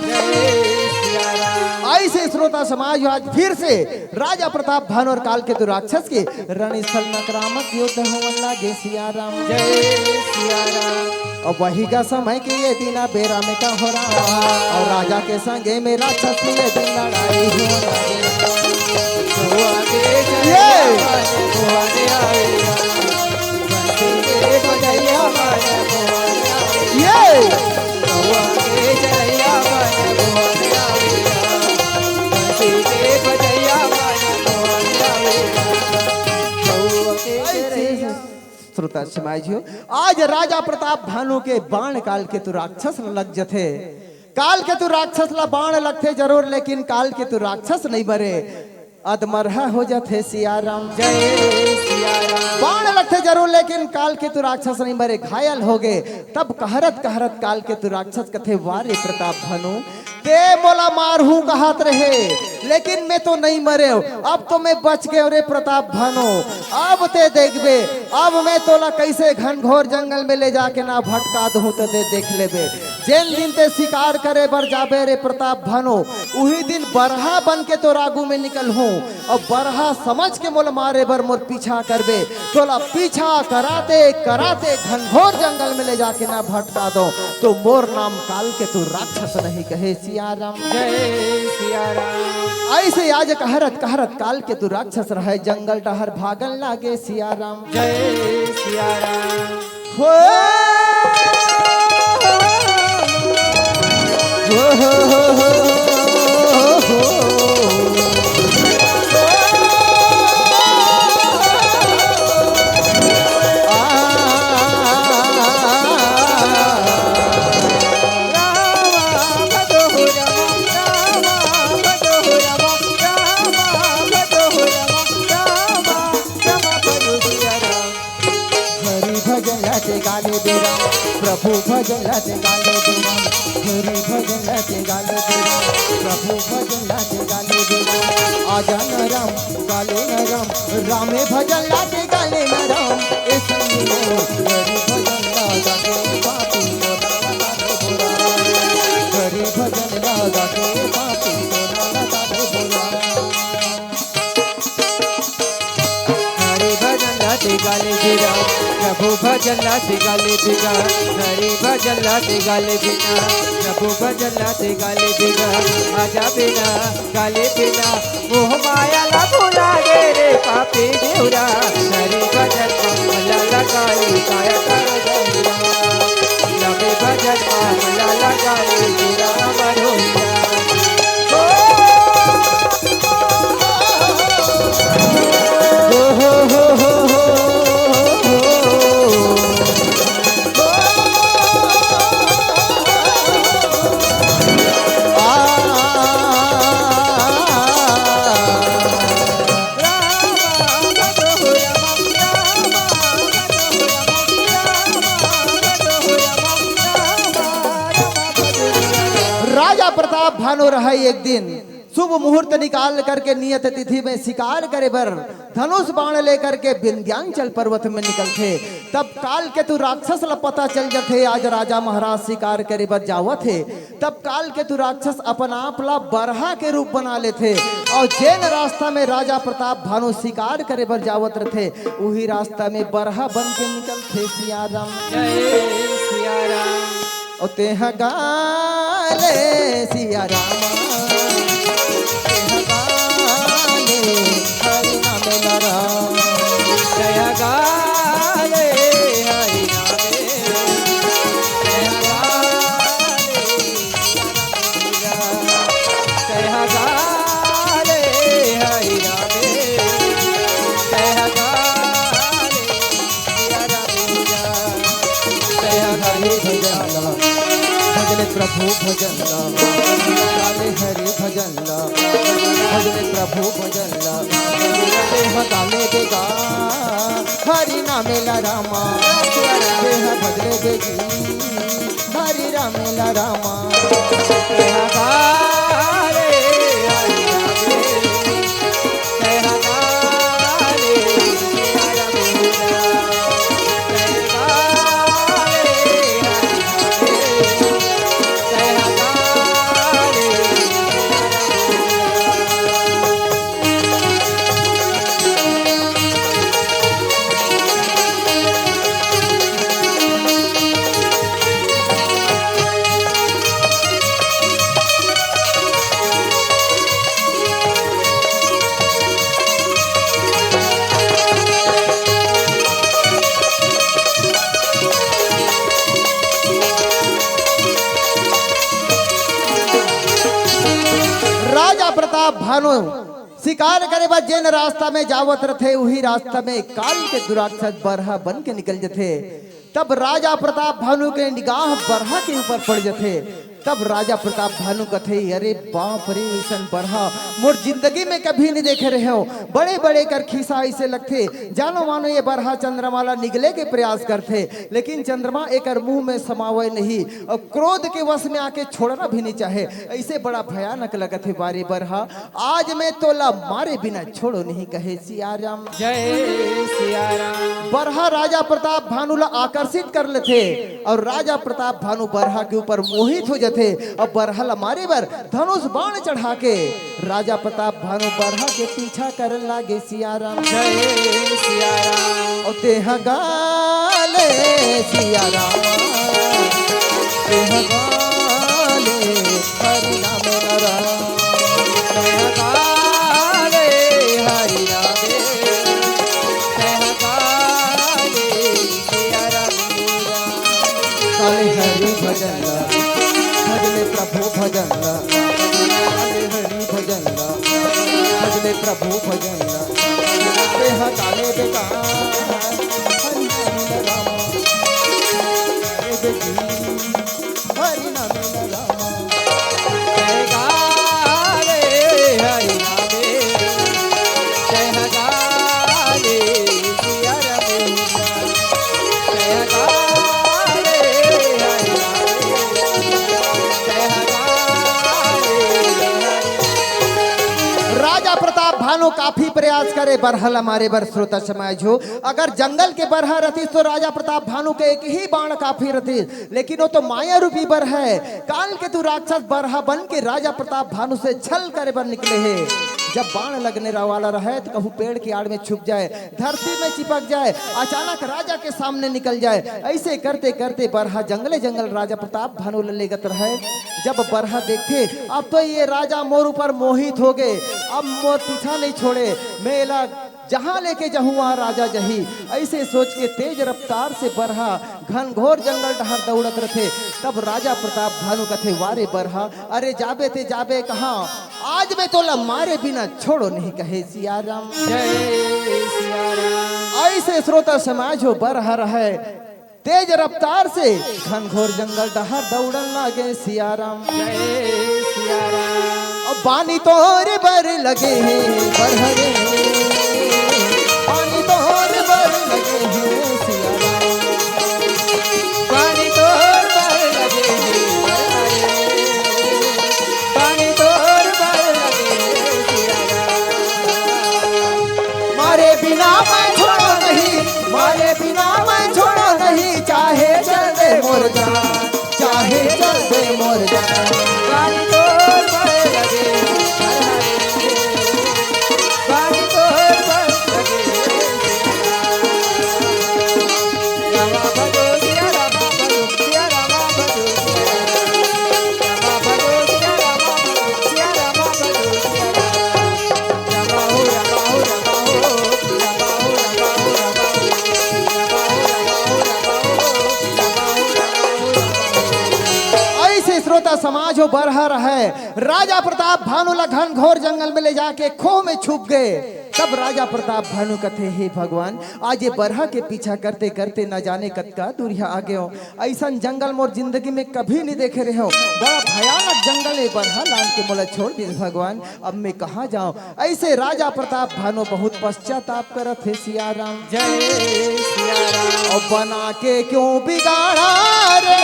अइसे श्रोता समाज, आज फिर से राजा प्रताप भानु अउ काल केतु राक्षस के रणस्थल में आक्रामक युद्ध होवन लागे सिया राम। अउ वही गा समय के ये दिना बेरा में कहो रामा, अउ राजा के संगे में राक्षस के ये दिन लड़ाई होवन लागे। ये, ये, श्रोता समाज हो, आज राजा प्रताप भानु के बाण काल केतु राक्षस ल लग जथे। काल केतु राक्षस ला बाण लगथे जरूर, लेकिन काल केतु राक्षस नहीं मरे, अधमरहा हो जाथे सिया राम। बाण लगथे जरूर, लेकिन काल केतु राक्षस नहीं मरे, घायल हो गए। तब कहरत कहरत काल केतु राक्षस कथे, "वाह रे प्रताप भानु, ते मोला मारहूं कहत रहे, लेकिन मैं तो नहीं मरेंव। अब तो मैं बच गएंव रे प्रताप भानु। अब ते देखबे, अब मैं तोला कइसे घनघोर जंगल में ले जाके ना भटका दूं, तो ते देख लेबे। जेन दिन ते शिकार करे बर जाबे रे प्रताप भानु, उही दिन बरहा बन के तोर आगू में निकलहूं, अउ बरहा समझ के मोला मारे बर मोर पीछा करबे। तोला पीछा कराते कराते घनघोर जंगल में ले जाके ना भटका दूं, तो मोर नाम काल केतु राक्षस नहीं," कहे सिया राम। अइसे आज कहरत कहरत काल केतु राक्षस रहय, जंगल डहर भागन लागे सिया राम। हो। हरि भजन ला ते गाले दे राम, प्रभु भजन ला ते गाले दे राम, हरि भजन ला ते गाले दे राम, प्रभु भजन ला ते गाले दे राम। आजा न राम, गाले न राम, रामे भजन ला ते गाले न राम। ए सुन ले, हरि भजन ला गा के पापी को ना लगा दे बोला, हरि भजन ला गा के पापी को ना लगा दे बोला। हरि भजन ला ते गाले बिना, प्रभु भजन ला ते गाले बिना, हरि भजन ला ते गाले बिना, प्रभु भजन ला ते गाले बिना, आजा बिना, गाले बिना, मोह माया ला भुला गे रे पापी देवरा, हरि भजन मा मन ला लगाई काया कर दौरा, नवे भजन मा मन ला लगाई तेरा मरोरा। ओ, ओ, ओ, ओ, ओ, भानु रहय एक दिन शुभ मुहूर्त निकाल करके नियत तिथि में शिकार करे बर धनुष बाण लेकर के विंध्यांचल पर्वत में निकलथे। तब काल केतु राक्षस ला पता चल जथे, आज राजा महाराज शिकार करे बर जावत हे। तब काल केतु राक्षस अपन आप ला बरहा के रूप बना लेथे अउ जेन रास्ता में राजा प्रताप भानु शिकार करे बर जावत रथे, उही रास्ता में बरहा बन के निकलथे। सिया राम। जय सिया राम। ओ तेहा गाले सिया राम, तेहा गाले हरि नाम लारा। तेहा गाले हरि नाम, तेहा गाले सिया राम, तेहा गाले हरि नाम, तेहा गाले सिया राम। तेहा गाले भजन ला, भजले प्रभु भजन ला, गाले हरि भजन ला, भजले प्रभु भजन ला। तेहा गाले बेगा हरि नामे ला रामा, तेहा भजले बेगी हरि रामे ला रामा। तेहा गाले हरि नामे, तेहा गाले हरि नामे। राजा प्रताप भानु शिकार करे बर जेन रास्ता में जावत रथे, उही रास्ता में काल केतु राक्षस बरहा बन के निकल जथे। तब राजा प्रताप भानु के निगाह बरहा के ऊपर पड़ जथे। तब राजा प्रताप भानु कथे, "अरे बाप रे, अइसन बरहा मोर जिंदगी में कभी नहीं देखे रहे हो। बड़े बड़े कर खीसा अइसे लगथे, जानो मानो ये बरहा चंद्रमा ला निगले के प्रयास करथे, लेकिन चंद्रमा एकर मुंह में समावे नहीं अउ क्रोध के वश में आके छोड़ना भी नहीं चाहे। अइसे बड़ा भयानक लगत हे बारे बरहा, आज मैं तोला मारे बिना छोड़ो नहीं," कहे सिया राम। जय सिया राम। बरहा राजा प्रताप भानु ला आकर्षित कर लेथे अउ राजा प्रताप भानु बरहा के ऊपर मोहित हो जथे। अब बरहा ला मारे बर धनुष बाण चढ़ा के राजा प्रताप भानु बरहा के पीछा करन लागे सिया राम। जय सिया राम। ओ तेहा गाले सिया राम, तेहा गाले हरि नाम लारा। तेहा गाले हरि नाम, तेहा गाले सिया राम। गाले हरि भजन ला, भजले प्रभु भजन ला, गाले हरि भजन ला, भजले प्रभु भजन ला। तेहा गाले बेगा हरि नाम राम, गाले बेगी हरि नाम राम। तेहा गाले हरि नाम, तेहा गाले सिया राम। राजा प्रताप भानु काफी प्रयास करे बरहा ला मारे बर। श्रोता समाज हो, अगर जंगल के बरहा रतिस तो राजा प्रताप भानु के एक ही बाण काफी रतिस, लेकिन वो तो माया रूपी बरहा हे। काल केतु राक्षस बरहा बन के राजा प्रताप भानु से छल करे बर निकले हे। जब बाण लगने रा-, वाला रहे तो कहूँ पेड़ के आड़ में छुप जाए, धरती में चिपक जाए, अचानक राजा के सामने निकल जाए। ऐसे करते करते बरहा जंगले जंगल राजा प्रताप भानु ल लेगत रहे। जब बरहा देखथे, अब तो ये राजा मोर ऊपर मोहित हो गए, अब मोर पीछा नहीं छोड़े, मैं एला जहाँ लेके जाहूँ वहाँ राजा जही। ऐसे सोच के तेज रफ्तार से बरहा घनघोर जंगल डहर दौड़त रथे। तब राजा प्रताप भानु कथे, "वारे बरहा, अरे जाबे ते जाबे कहाँ? आज मैं तोला मारे बिना छोड़ो नहीं," कहे सिया राम। जय सिया राम। ऐसे श्रोता समाज हो, बरहा रहे तेज रफ्तार से घनघोर जंगल डहर दौड़न लागे सिया राम। जय सिया राम। अब बानी तोर बर लगे हे बरहा रे, बानी तोर बर लगे हे सिया राम। बानी तोर बर लगे हे बरहा रे, बानी बिना मैं छोड़ो नहीं, मारे बिना मैं छोड़ो नहीं, चाहे चल दे मोर जान, चाहे चल दे मोर जान। गाड़ी तोर पर लगे, गाड़ी तोर पर लगे। रामा भजो सिया रामा भजो, सिया रामा भजो, सिया रामा भजो, सिया रामा भजो, सिया रामा भजो, सिया रामा। ऐसे श्रोता समाज हो बरहा रहय, राजा प्रताप भानु ला घनघोर जंगल में ले जाके खोह में छुप गे। तब राजा प्रताप भानु कथे, हे भगवान, आज ये बरहा के पीछा करते करते न जाने कतका दूरिहा आ गेंव। अइसन जंगल मोर जिंदगी में कभी नहीं देखे रहेंव। बड़ा भयानक जंगल ए, बरहा लान के मोला छोड़ दिस भगवान, अब मैं कहाँ जाऊँ? ऐसे राजा प्रताप भानु बहुत पश्चाताप करत हे सिया राम। जय सिया राम। और बना के क्यों बिगाड़ा रे,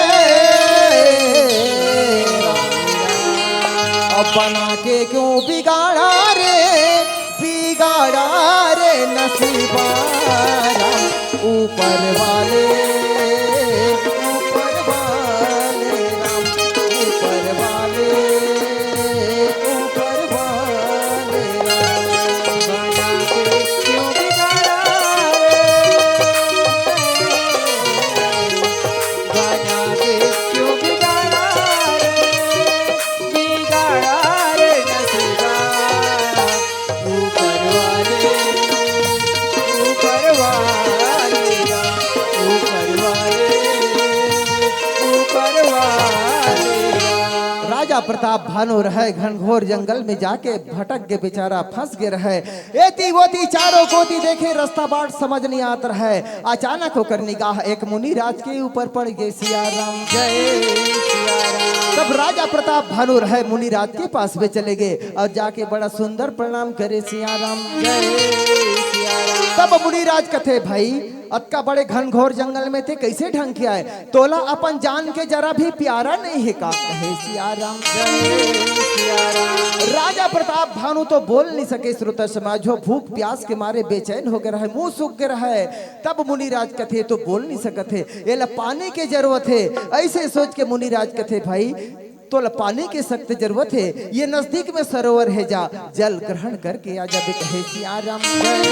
और बना के क्यों बिगाड़ा रे, बिगाड़ा रे नसीबा राम। ऊपर वाले, ऊपर वाले राम, ऊपर वाले, ऊपर वाले राम। बना के क्यों बिगाड़ा रे? बना के क्यों बिगाड़ा रे? बिगाड़ा रे नसीबा। ऊपर वाले, ऊपर वाले राम, ऊपर वाले, ऊपर वाले राम। राजा प्रताप भानु रहय घनघोर जंगल में जाके भटक गे, बेचारा फंस गे रहय। एती ओती चारों कोती देखे, रास्ता बाट समझ नहीं आत रहय। अचानक ओकर निगाह एक मुनिराज के ऊपर पड़ गे सिया राम। जय सिया राम। तब राजा प्रताप भानु रहय मुनिराज के पास में चले गे और जाके बड़ा सुंदर प्रणाम करे सिया राम। जय सिया राम। तब मुनिराज कथे, भाई, अतका बड़े घनघोर जंगल में तें कइसे ढंग के आय? तोला अपन जान के जरा भी प्यारा नहीं हे का? कहे सिया राम। जय सिया राम। राजा प्रताप भानु तो बोल नहीं सके, श्रोता समाज हो, भूख प्यास के मारे बेचैन हो गे रहय, मुंह सूख गे रहय। तब मुनिराज कथे, तो बोल नहीं सकत हे, एला पानी के जरूरत हे। ऐसे सोच के मुनिराज कथे, भाई, तोला पानी के सख्त जरूरत हे, ये नजदीक में सरोवर हे, जा जल ग्रहण करके आ जाबे, कहे सिया राम। जय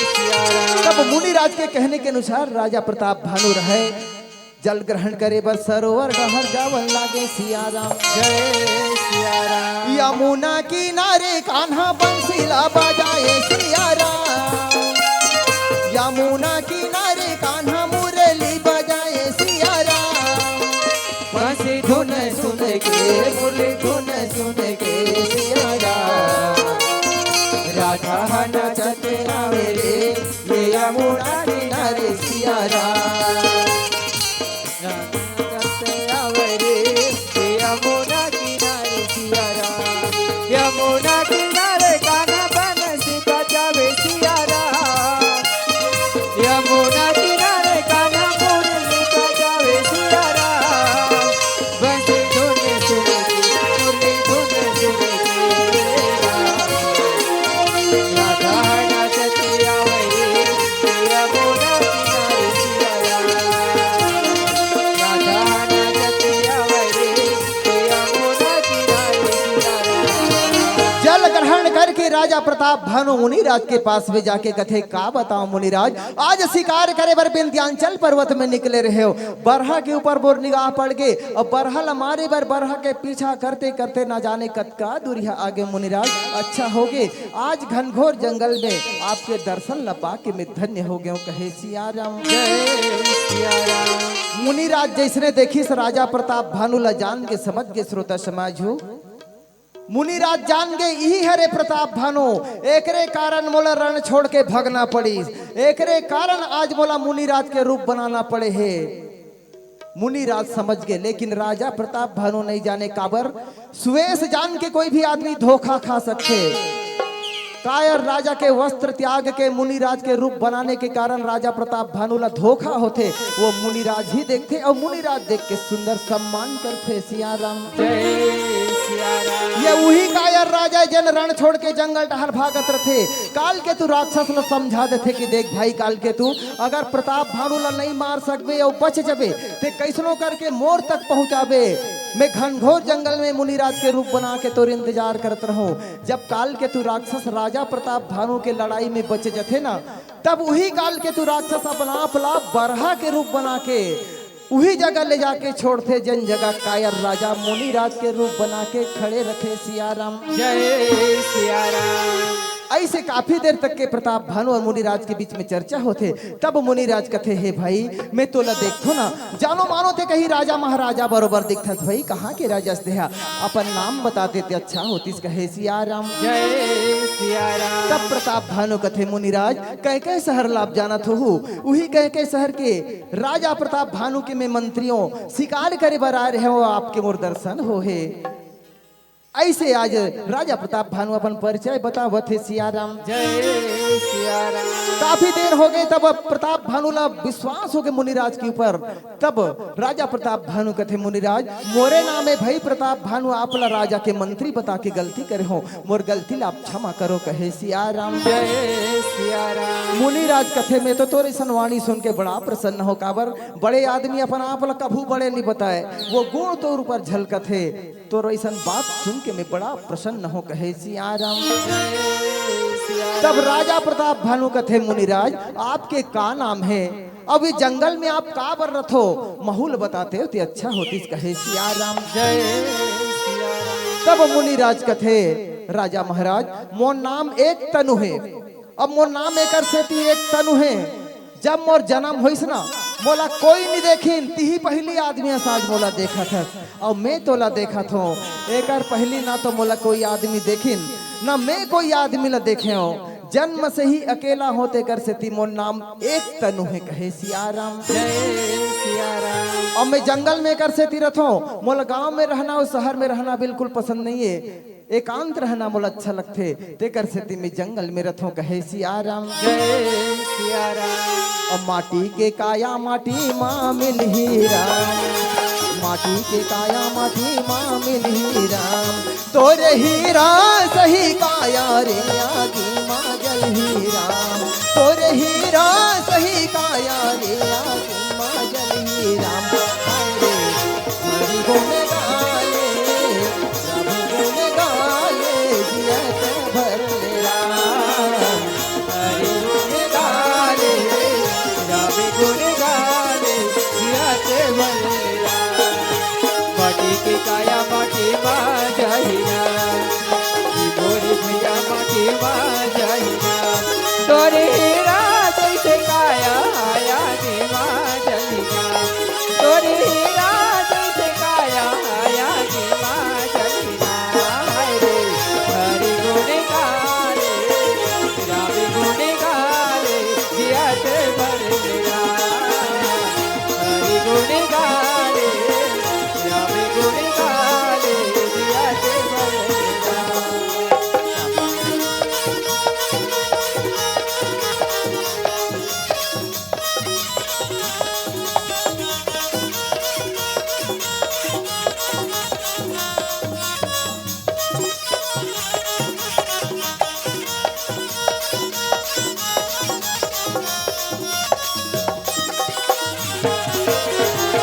सिया राम। तब मुनिराज के कहने के अनुसार राजा प्रताप भानु रहय, जल ग्रहण करे बर सरोवर डहर जावन लागे सिया राम। जय सिया राम। यमुना किनारे कान्हा बंसी ला बजाए सिया राम। यमुना किनारे कान्हा मुरली बजाए सिया राम। बंसी धुन सुन के, मुरली धुन सुन के सिया राम। राधा नाचत आवे रे, ये यमुना किनारे सिया राम। राधा नाचत आवे रे, ये यमुना किनारे सिया राम। यमुना किनारे कान्हा बंसी बजावे सिया राम। यमुना किनारे कान्हा मुरली बजावे सिया राम। बंसी धुन सुन के, मुरली धुन सुन के राम। राधा नाचत आवे रे, यमुना किनारे सिया राम। राधा नाचत आवे रे, यमुना किनारे सिया राम। जल ग्रहण करके राजा प्रताप भानु मुनिराज के पास में जाके कथे, का बताओ मुनिराज, आज शिकार करे बर विंध्यांचल पर्वत में निकले रहेव, बरहा के ऊपर मोर निगाह पड़ गे, अउ बरहा ला मारे बर बरहा के पीछा करते करते ना जाने कतका दूरिहा आ गे मुनिराज। अच्छा हो गे, आज घनघोर जंगल में आपके दर्शन ला पाके मैं धन्य हो गेंव, कहे सिया राम। जय सिया राम। मुनिराज जइसने देखिस राजा प्रताप भानु ला, जान गे, समझ गे, श्रोता समाज हो, मुनिराज जान गे, इही हरे प्रताप भानु, एकरे कारण मोला रण छोड़ के भगना पड़िस, एकरे कारण आज मोला मुनिराज के रूप बनाना पड़े हे। मुनिराज समझ गे, लेकिन राजा प्रताप भानु नहीं जाने काबर। सुवेश जान के कोई भी आदमी धोखा खा सकथे। कायर राजा के वस्त्र त्याग के मुनिराज के रूप बनाने के कारण राजा प्रताप भानु ला धोखा होथे, वो मुनिराज ही देखथे अउ मुनिराज देख के सुंदर सम्मान करथे। सिया राम। जय ये उही कायर राजा ए, जेन रण छोड़ के जंगल डहर भागत रथे। काल केतु राक्षस ल समझा देथे कि देख भाई काल केतु, अगर प्रताप भानु ल नइ मार सकबे अउ बच जबे, ते कइसनो करके मोर तक पहुंचाबे। मैं घनघोर जंगल में मुनिराज के रूप बना के तोर इंतजार करत रहूं। जब काल केतु राक्षस राजा प्रताप भानु के लड़ाई में बच जथे ना, तब उही काल केतु राक्षस अपन आप ला बरहा के रूप बना के उही जगह ले जाके छोड़थे, जेन जगह कायर राजा मुनिराज के रूप बना के खड़े रथे। सिया राम। जय सिया राम। ऐसे काफी देर तक के प्रताप भानु और मुनिराज के बीच में चर्चा होथे। तब मुनिराज कथे, हे भाई, मैं तोला देखथो ना, जानो मानो ते कहीं राजा महाराजा बरोबर दिखथस भाई, कहाँ के राजा हस तेहा? अपन नाम बता देते अच्छा होतिस, कहे सिया राम। जय सिया राम। तब प्रताप भानु कथे, मुनिराज, कह कह शहर ला आप जानत होहू, उही कह कह शहर के राजा प्रताप भानु के मैं मंत्री हों, शिकार करे बर आए रहेंव, आपके मोर दर्शन होहे। ऐसे आज राजा प्रताप भानु अपन परिचय बतावत हे सिया राम। जय सिया राम। काफी देर होगे, तब प्रताप भानु ला विश्वास होगे मुनिराज के ऊपर। तब राजा प्रताप भानु कथे, मुनिराज, मोरे नाम हे भाई प्रताप भानु, आप ला राजा के मंत्री बता के गलती करे हों, मोर गलती ला आप क्षमा करो, कहे सिया राम। जय सिया राम। मुनिराज कथे, मैं तो तोर अइसन वाणी सुन के बड़ा प्रसन्न हों, काबर बड़े आदमी अपन आप ला कभू बड़े नइ बताय, वो गुण तोर ऊपर झलकत हे। तोर अइसन बात सुन के मैं बड़ा प्रसन्न हों, कहे सिया राम। तब राजा प्रताप भानु कथे, मुनिराज, आपके का नाम हे? अब ये जंगल में आप काबर रथो? महू ल बताते ते अच्छा होतिस, कहे सिया राम। जय सिया राम। तब मुनिराज कथे, राजा महाराज, मोर नाम एक तनु हे। अब मोर नाम एकर सेती एक तनु हे, जब मोर जन्म होइस ना, मोला कोई नइ देखिन, तिही पहिली आदमी अस आज मोला देखत हस। अउ मैं तोला देखत हों, एकर पहिली ना तो मोला कोई आदमी देखिन, ना मैं कोई आदमी ला देखे हों। जन्म से ही अकेला हों, तेकर सेती मोर नाम एक तनु हे, कहे सिया राम। जय सिया राम। अउ मैं जंगल में एकर सेती रथों, मोला गांव में रहना अउ शहर में रहना बिल्कुल पसंद नइ हे। एकांत रहना मोला अच्छा लगथे, तेकर सेती मैं जंगल में रथों, कहे सिया राम। जय सिया राम। अब माटी के काया माटी मा मिलही राम, माटी के काया माटी मा मिलही राम, तोरे हीरा सही काया रे आगी मा जलही राम, तोरे हीरा सही काया रे आगी मा जलही राम। हाय रे, हरि गुण गाए, प्रभु गुण गाए, जियत भर ले राम। हरि गुण गाए, रवि गुण गाए, जियत भर ले राम। माटी के काया माटी मा जाही ना, कि मोर भैया माटी मा जाही ना। तोरे हीरा जैसे काया आया रे मा जाही ना, तोरे हीरा जैसे काया आया रे मा जाही ना। हाय रे, हरि गुण गाए, राम गुण गाए, जियत भर ले राम। हरि गुण गाए, राम गुण गाए, जियत भर ले राम।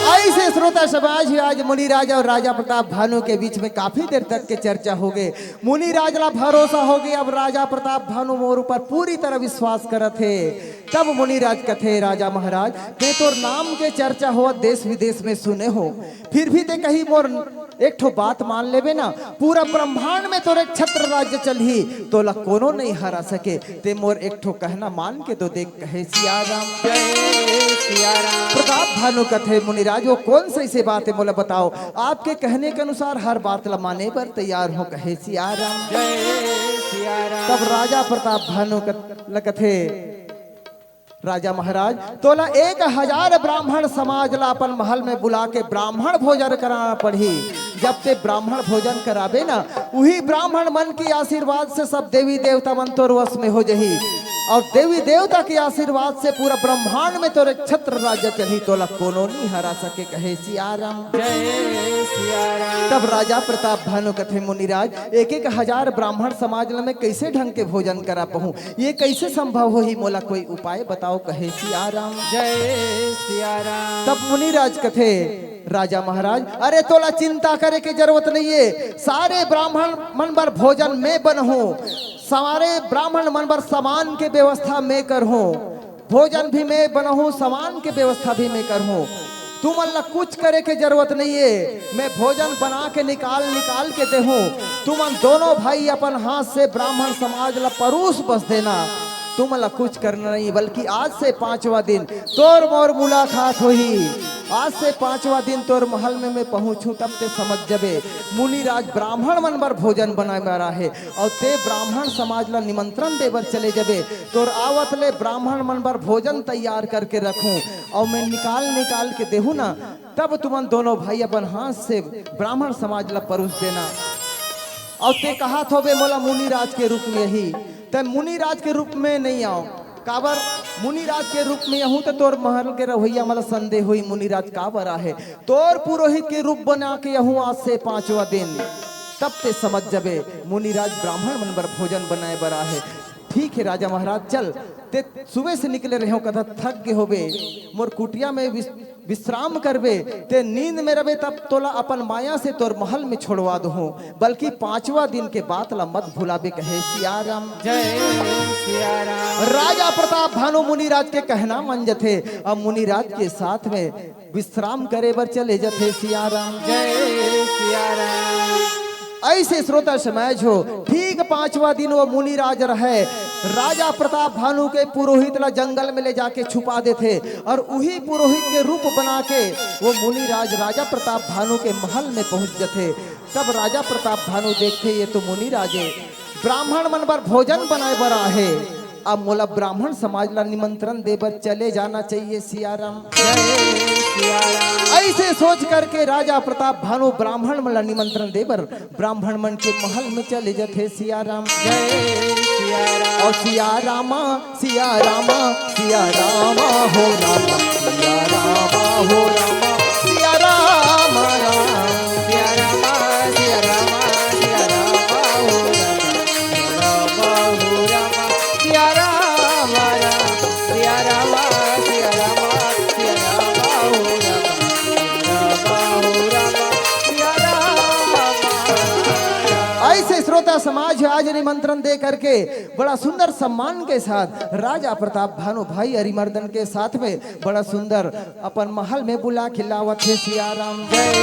ऐसे श्रोता समाज ही आज मुनिराज और राजा प्रताप भानु के बीच में काफी देर तक के चर्चा होगे। मुनिराज ला भरोसा होगे, अब राजा प्रताप भानु मोर ऊपर पूरी तरह विश्वास करत हे। तब मुनिराज कथे, राजा महाराज, मैं तोर नाम के चर्चा होवत देश विदेश में सुने हों, फिर भी ते कहीं मोर एक ठो बात मान लेबे ना, पूरा ब्रह्मांड में तोर एक छत्र राज्य चलही, तोला कोनो नइ हरा सके। ते मोर एक ठो कहना मान के तो देख, कहे सिया राम। जय सिया राम। प्रताप भानु कथे, मुनिराज, वो कौन सी ऐसी बात हे, मोला बताओ। आपके कहने के अनुसार हर बात ला माने बर तैयार हों, कहे सिया राम। जय सिया राम। तब राजा प्रताप भानु कथ-, ल कथे, राजा महाराज, तोला एक हजार ब्राह्मण समाज ला अपन महल में बुला के ब्राह्मण भोजन कराना पड़ही। जब ते ब्राह्मण भोजन कराबे ना, उही ब्राह्मण मन के आशीर्वाद से सब देवी देवता मन तोर वश में हो जही। अउ देवी देवता के आशीर्वाद से पूरा ब्रह्मांड में तोर एक छत्र राज्य चलही, तोला कोनो नी हरा सके, कहे सियाराम। जय सियाराम। तब राजा प्रताप भानु कथे, मुनिराज, एक एक हजार ब्राह्मण समाज ल मैं कइसे ढंग के भोजन करा पाहूं, ये कइसे संभव होही, मोला कोई उपाय बताओ, कहे सियाराम। जय सियाराम। तब मुनिराज कथे, राजा महाराज, अरे तोला चिंता करे के जरूरत नइये, सारे ब्राह्मण मन बर भोजन मैं बनहूं, सारे ब्राह्मण मन बर सामान के व्यवस्था मैं करहूं, भोजन भी मैं बनहूं, सामान के व्यवस्था भी मैं करहूं। तुमन ला कुछ करे के जरूरत नइये, मैं भोजन बना के निकाल निकाल के देहूं। तुमन दोनों भाई अपन हाथ से ब्राह्मण समाज ला परोस बस देना। तुमन ला कुछ करना नहीं, बल्कि आज से पांचवा दिन तोर मोर मुलाकात होही। आज से पांचवा दिन तोर महल में मैं पहुंचूं, तब ते समझ जबे मुनिराज ब्राह्मण मन बर भोजन बनाए बर आहे, अउ ते ब्राह्मण समाज ला निमंत्रण दे बर चले जबे। तोर आवत ले ब्राह्मण मन बर भोजन तैयार करके रखूं, अउ मैं निकाल निकाल के देहूं ना, तब तुमन दोनों भाई अपन हाथ से ब्राह्मण समाज ला परोस देना। अउ ते कहत होबे मोला मुनिराज के रूप में ही, ते मुनिराज के रूप में नहीं आओ। काबर? मुनिराज के रूप में आहूं त तोर महल के रहोइया मन ला संदेह होही, मुनिराज काबर आहे। तोर पुरोहित के रूप बना के आहूं आज से पांचवा दिन, तब ते समझ जबे मुनिराज ब्राह्मण मन बर भोजन बनाए बर आहे। ठीक हे राजा महाराज, चल, ते सुबह से निकले रहेव, कथा थक गे होबे, मोर कुटिया में विस-, विश्राम करबे, ते नींद में रबे, तब तोला अपन माया से तोर महल में छोड़वा दूहूं, बल्कि पांचवा दिन के बात ला मत भुलाबे, कहे सियाराम। जय सियाराम। राजा प्रताप भानु मुनिराज के कहना मन जथे। अब मुनिराज के साथ में विश्राम करे बर चले जथे सियाराम। जय सियाराम। ऐसे श्रोता समाज हो, ठीक पांचवा दिन वो मुनिराज रहे। राजा प्रताप भानु के पुरोहित ला जंगल में ले जाके छुपा देथे अउ उही पुरोहित के रूप बना के वो मुनिराज राजा प्रताप भानु के महल में पहुंच जथे। तब राजा प्रताप भानु देखथे, ये तो मुनिराज हे, ब्राह्मण मन बर भोजन बनाए बर आहे। अब मोला ब्राह्मण समाज ला निमंत्रण दे बर चले जाना चाहिए सियाराम। जय सियाराम। ऐसे सोच करके राजा प्रताप भानु ब्राह्मण मन ला निमंत्रण दे बर ब्राह्मण मन के महल में चले जथे सियाराम। जय सियाराम। अउ सियाराम, सियाराम, सियाराम हो राम, सियाराम हो राम, सियाराम राम। सियाराम, सियाराम, सियाराम हो राम, सियाराम हो राम, सियाराम राम। सियाराम, सियाराम, सियाराम हो राम, सियाराम हो राम, सियाराम राम। ऐसे श्रोता समाज आज निमंत्रण दे करके बड़ा सुंदर सम्मान के साथ राजा प्रताप भानु भाई अरिमर्दन के साथ में बड़ा सुंदर अपन महल में बुला के लावत हे सियाराम। जय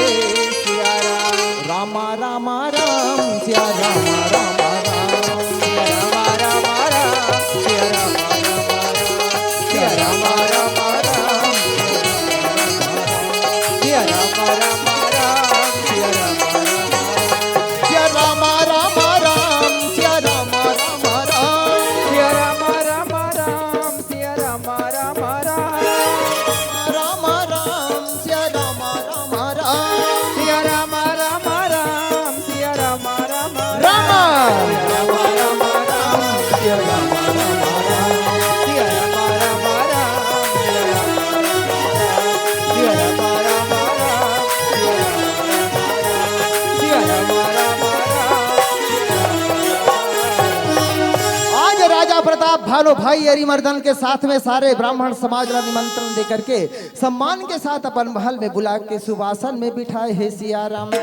सियाराम। रामा रामा राम, सिया रामा रामा राम, सिया रामा रामा राम, सिया रामा रामा राम, सिया रामा रामा राम, सिया रामा रामा राम, सिया रामा रामा राम, सिया रामा रामा राम, सिया रामा रामा राम, सिया रामा रामा राम। सिया रामा रामा राम। रामा राम, सिया रामा रामा राम। सिया रामा रामा राम, सिया रामा रामा राम। रामा। सिया रामा रामा राम, सिया रामा रामा राम। सिया रामा रामा राम, सिया रामा रामा राम। सिया रामा रामा राम। आज राजा प्रताप भानु भाई अरिमर्दन के साथ में सारे ब्राह्मण समाज ला निमंत्रण दे करके सम्मान के साथ अपन महल में बुला के सुवासन में बिठाए हे सियाराम। जय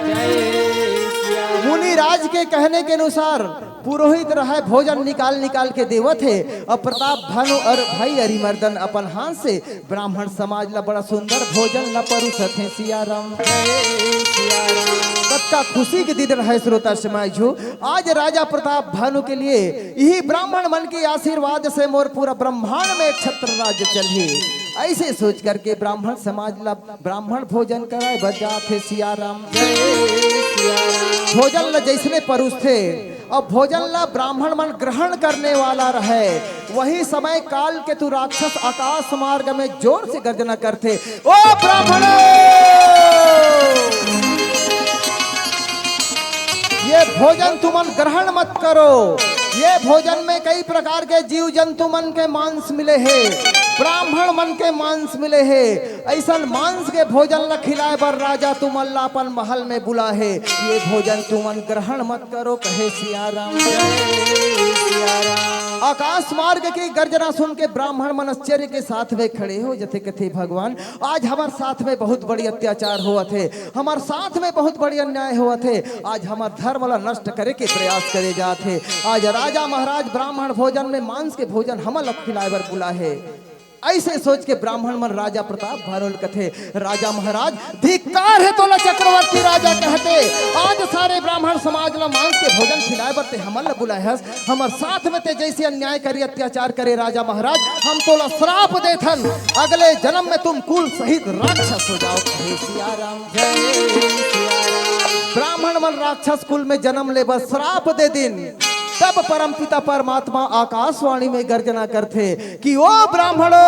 सिया राम। मुनिराज के कहने के अनुसार पुरोहित रहे भोजन निकाल निकाल के देवत हे अउ प्रताप भानु अउ भाई अरिमर्दन अपन हाथ से ब्राह्मण समाज ला बड़ा सुंदर भोजन ला परोसत हे सियाराम। जय सिया राम। कतका खुशी के दिन रहे श्रोता समाज हो। आज राजा प्रताप भानु के लिए इही ब्राह्मण मन के आशीर्वाद से मोर पूरा ब्रह्मांड में छत्र राज्य चलही। ऐसे सोच करके ब्राह्मण समाज ला ब्राह्मण भोजन कराए बर जात हे सियाराम। जय सिया राम। भोजन ला जैसने परोसथे अउ भोजन ला ब्राह्मण मन ग्रहण करने वाला रहे, वही समय काल केतु राक्षस आकाश मार्ग में जोर से गर्जना करथे, "ओ ब्राह्मणों, ये भोजन तुमन ग्रहण मत करो।" ये भोजन में कई प्रकार के जीव जंतु मन के मांस मिले हे, ब्राह्मण मन के मांस मिले हे। अइसन मांस के भोजन ला खिलाए बर राजा तुमन ला अपन महल में बुला हे। ये भोजन तुमन ग्रहण मत करो, कहे सिया राम। जय सिया राम। आकाश मार्ग की गर्जना सुन के ब्राह्मण मन आश्चर्य के साथ में खड़े हो जथे, कथे, भगवान, आज हमर साथ में बहुत बड़ी अत्याचार होवत हे, हमर साथ में बहुत बड़ी अन्याय होवत हे। आज हमर धर्म ला नष्ट करे के प्रयास करे जात हे। आज राजा महाराज ब्राह्मण भोजन में मांस के भोजन हमन ला खिलाए बर बुला हे। अइसे सोच के ब्राह्मण मन राजा प्रताप भानु ल कथे, राजा महाराज, धिक्कार हे तोला चक्रवर्ती राजा कहते। आज सारे ब्राह्मण समाज ला मांस के भोजन खिलाए बर ते हमन ला बुलाए हस। हमर साथ में ते जइसे अन्याय करे, अत्याचार करे राजा महाराज, हम तोला श्राप देथन, अगले जन्म में तुम कुल सहित राक्षस हो जाओ। हे सिया राम। जय सिया राम। ब्राह्मण मन राक्षस कुल में जन्म ले बर श्राप दे दिन। तब परमपिता परमात्मा आकाशवाणी में गर्जना करथे कि ओ ब्राह्मणो,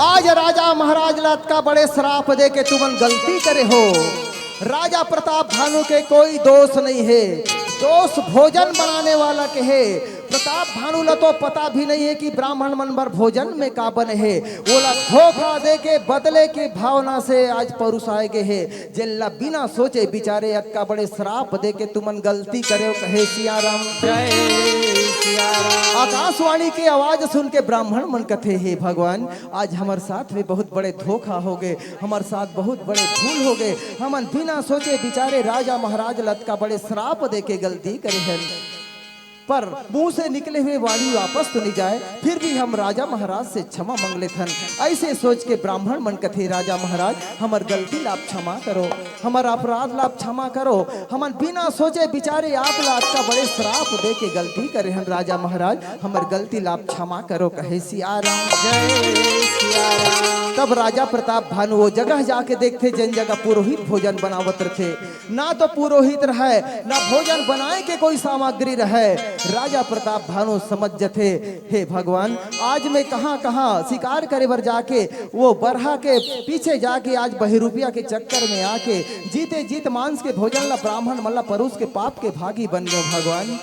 आज राजा महाराज ला अतका बड़े श्राप दे के तुमन गलती करे हो। राजा प्रताप भानु के कोई दोष नहीं हे, दोष भोजन बनाने वाला के हे। प्रताप भानु ला तो पता भी नहीं हे कि ब्राह्मण मन बर भोजन में का बने हे। ओला धोखा दे के बदले के भावना से आज परुसाए गे हे, जेन ला बिना सोचे बिचारे अतका बड़े श्राप दे के तुमन गलती करे हो, कहे सिया राम। जय सिया राम। आकाशवाणी के आवाज सुन के ब्राह्मण मन कथे, हे भगवान, आज हमर साथ में बहुत बड़े धोखा हो गे, हमर साथ बहुत बड़े भूल हो गे। हमन बिना सोचे बिचारे राजा महाराज ला अतका बड़े श्राप दे के गलती करे हन। पर मुंह से निकले हुए वाणी वापस तो नहीं जाए, फिर भी हम राजा महाराज से क्षमा मांग लेथन। अइसे सोच के ब्राह्मण मन कथे, राजा महाराज, हमर गलती ला आप क्षमा करो, हमर अपराध ला आप क्षमा करो। हमन बिना सोचे बिचारे आप ला अतका बड़े श्राप दे के गलती करे हन राजा महाराज, हमर गलती ला आप क्षमा करो, कहे सिया राम। जय सिया राम। तब राजा प्रताप भानु वो जगह जाके देखथे, जेन जगह पुरोहित भोजन बनावत रथे। ना तो पुरोहित रहय, ना भोजन बनाए के कोई सामग्री रहय। राजा प्रताप भानु समझ जथे, हे भगवान, आज मैं कहाँ-कहाँ शिकार करे बर जाके, वो बरहा के पीछे जाके, आज बहिरूपिया के चक्कर में आके, जीते जीत मांस के भोजन ला ब्राह्मण मन ला परोस के पाप के भागी बन गेंव भगवान।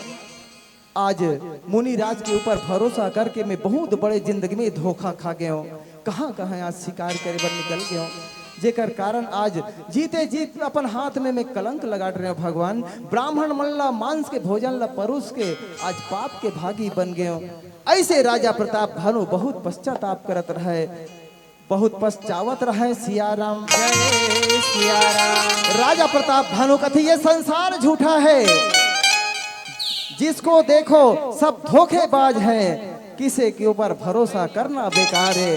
आज मुनिराज के ऊपर भरोसा करके मैं बहुत बड़े जिंदगी में धोखा खा गेंव। कहाँ-कहाँ आज शिकार करे बर निकल गेंव, जेकर कारण आज जीते जीत अपन हाथ में मैं कलंक लगा डरेंव भगवान। ब्राह्मण मन ला मांस के भोजन ला परोस के आज पाप के भागी बन गेंव। अइसे राजा प्रताप भानु बहुत पश्चाताप करत रहय। बहुत पछतावत रहय सिया राम। जय सिया राम। राजा प्रताप भानु कथे, ये संसार झूठा है, जिसको देखो सब धोखेबाज हैं, किसी के ऊपर भरोसा करना बेकार है।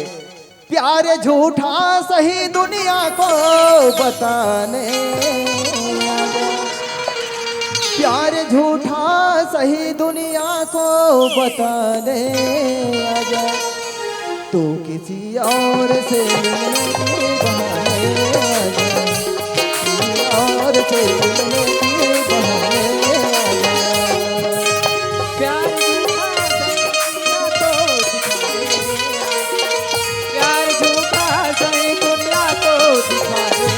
प्यार झूठा सही दुनिया को बताने आजा, प्यार झूठा सही दुनिया को बताने आजा। तू किसी और से मिलने के बहाने आजा, किसी और से मिलने के बहाने आजा। प्यार झूठा सही दुनिया को दिखा दे, प्यार झूठा सही दुनिया को दिखा दे,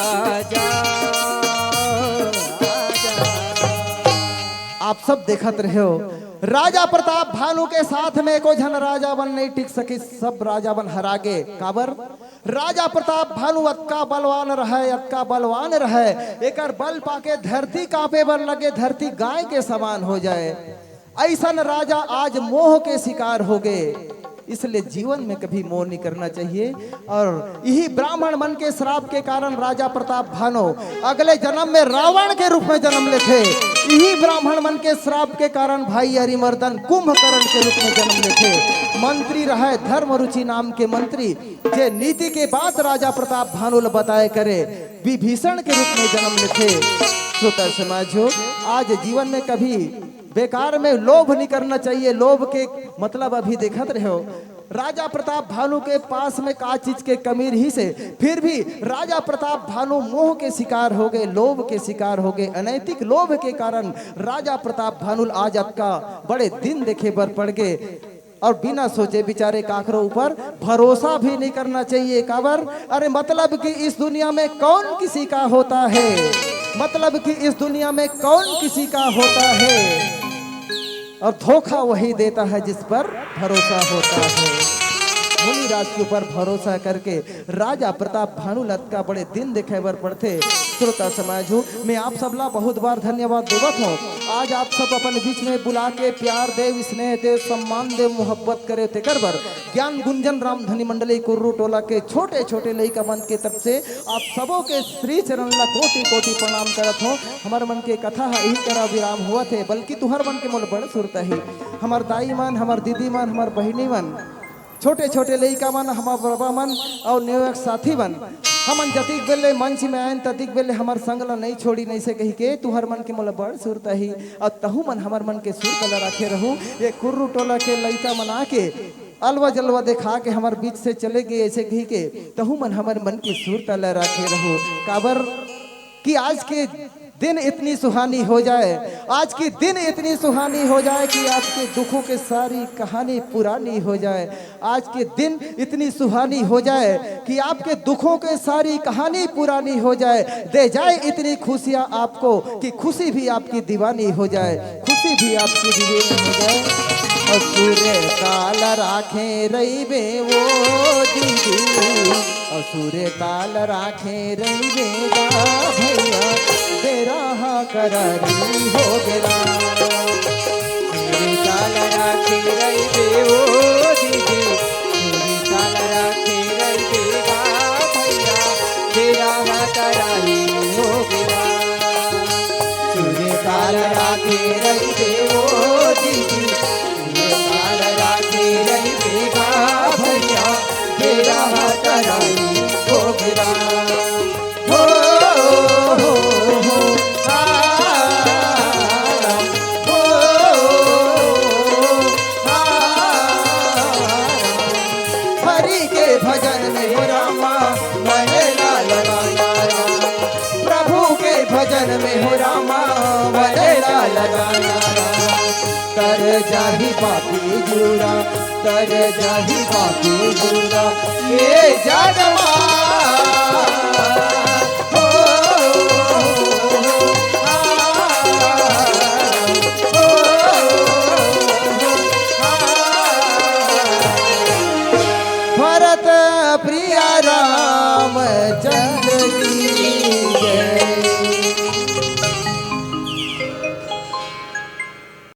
आजा। आप सब देखत रहे हो, राजा प्रताप भानु के साथ में एको झन राजा बन नहीं टिक सकिस, सब राजा बन हरा गे। काबर? राजा प्रताप भानु अतका बलवान रहय, अतका बलवान रहय, एकर बल पाके धरती कांपे बर लगे, धरती गाय के समान हो जाए। अइसन राजा आज मोह के शिकार हो गे। इसलिए जीवन में कभी मोह नहीं करना चाहिए। और इही ब्राह्मण मन के श्राप के कारण राजा प्रताप भानु अगले जन्म में रावण के रूप में जन्म लेथे। इही ब्राह्मण मन के श्राप के कारण भाई अरिमर्दन कुंभकर्ण के रूप में जन्म लेथे। मंत्री रहय धर्म रुचि नाम के मंत्री, जे नीति के बात राजा प्रताप भानु ल बताए करे, विभीषण के रूप में जन्म लेथे। श्रोता समाज हो, आज जीवन में कभी बेकार में लोभ नहीं करना चाहिए। लोभ के मतलब अभी देखत रहे हो, राजा प्रताप भानु के पास में का चीज के कमी रहिसे, फिर भी राजा प्रताप भानु मोह के शिकार हो गए, लोभ के शिकार हो गए। अनैतिक लोभ के कारण राजा प्रताप भानु ल आज अतका बड़े दिन देखे बर पड़ गए। और बिना सोचे विचारे काकरो ऊपर भरोसा भी नहीं करना चाहिए। काबर? अरे, मतलब कि इस दुनिया में कौन किसी का होता है, मतलब कि इस दुनिया में कौन किसी का होता है, और धोखा वही देता है जिस पर भरोसा होता है। मुनिराज के ऊपर भरोसा करके राजा प्रताप भानु ल अतका बड़े दिन देखे बर पड़थे। श्रोता समाज हो, मैं आप सबला बहुत बार धन्यवाद देवत हूँ। आज आप सब अपन बीच में बुला के प्यार देव, स्नेह देव, सम्मान देव, मोहब्बत करे, तेकर बर ज्ञान गुंजन रामधनी मंडली कुर्रू टोला के छोटे छोटे लइका मन के तरफ से आप सबो के श्री चरण ला कोटि कोटि प्रणाम करत हूँ। हमर मन के कथा ह इही करा विराम होवत हे, बल्कि तुहर मन के मोला बड़ सुरता ही। हमर दाई मन, हमर दीदी मन, हमर बहिनी मन, छोटे छोटे लइका मन, हमर बाबा मन अउ नेवक साथी मन, हमन जतिक बेले मंच में आयन, ततिक बेले हमर संग ल नइ छोड़ी, नइसे कहिके तुहर मन के मोला बड़ सुरता ही। अउ तहू मन हमर मन के सुरता ल राखे रहू। ये कुर्रू टोला के लइका मन आके अलवा जलवा देखा के हमर बीच से चले गए, ऐसे कहिके तहू मन हमर मन के सुरता ल राखे रहू। काबर कि आज के दिन इतनी सुहानी हो जाए, आज की दिन इतनी सुहानी हो जाए कि आपके दुखों के सारी कहानी पुरानी हो जाए। आज के दिन इतनी सुहानी हो जाए कि आपके दुखों के सारी कहानी पुरानी हो जाए, दे जाए इतनी खुशियां आपको कि खुशी भी आपकी दीवानी हो जाए, खुशी भी आपकी दीवानी हो जाए। असुर काल राखे रहिबे वो दीदी, असुर काल राखे रहिबे गा भैया, बेरा हा करारी हो गेला। असुर काल राखे रहिबे वो दीदी, असुर काल राखे रहिबे गा भैया, बेरा हा करारी हो गेला। असुर काल राखे रहिबे वो दीदी, असुर काल राखे रहिबे गा भैया, बेरा हा करारी हो गेला। हो, हो, हो, आ, हो, आ, हरि के भजन में हो रामा, मन ला लगाना राम। प्रभु के भजन में हो रामा, मन ला लगाना राम। तर जाही पापी जूरा, तर जाही पापी जूरा, ये जनमा। हो, आ, हो, आ। भरत प्रिय राम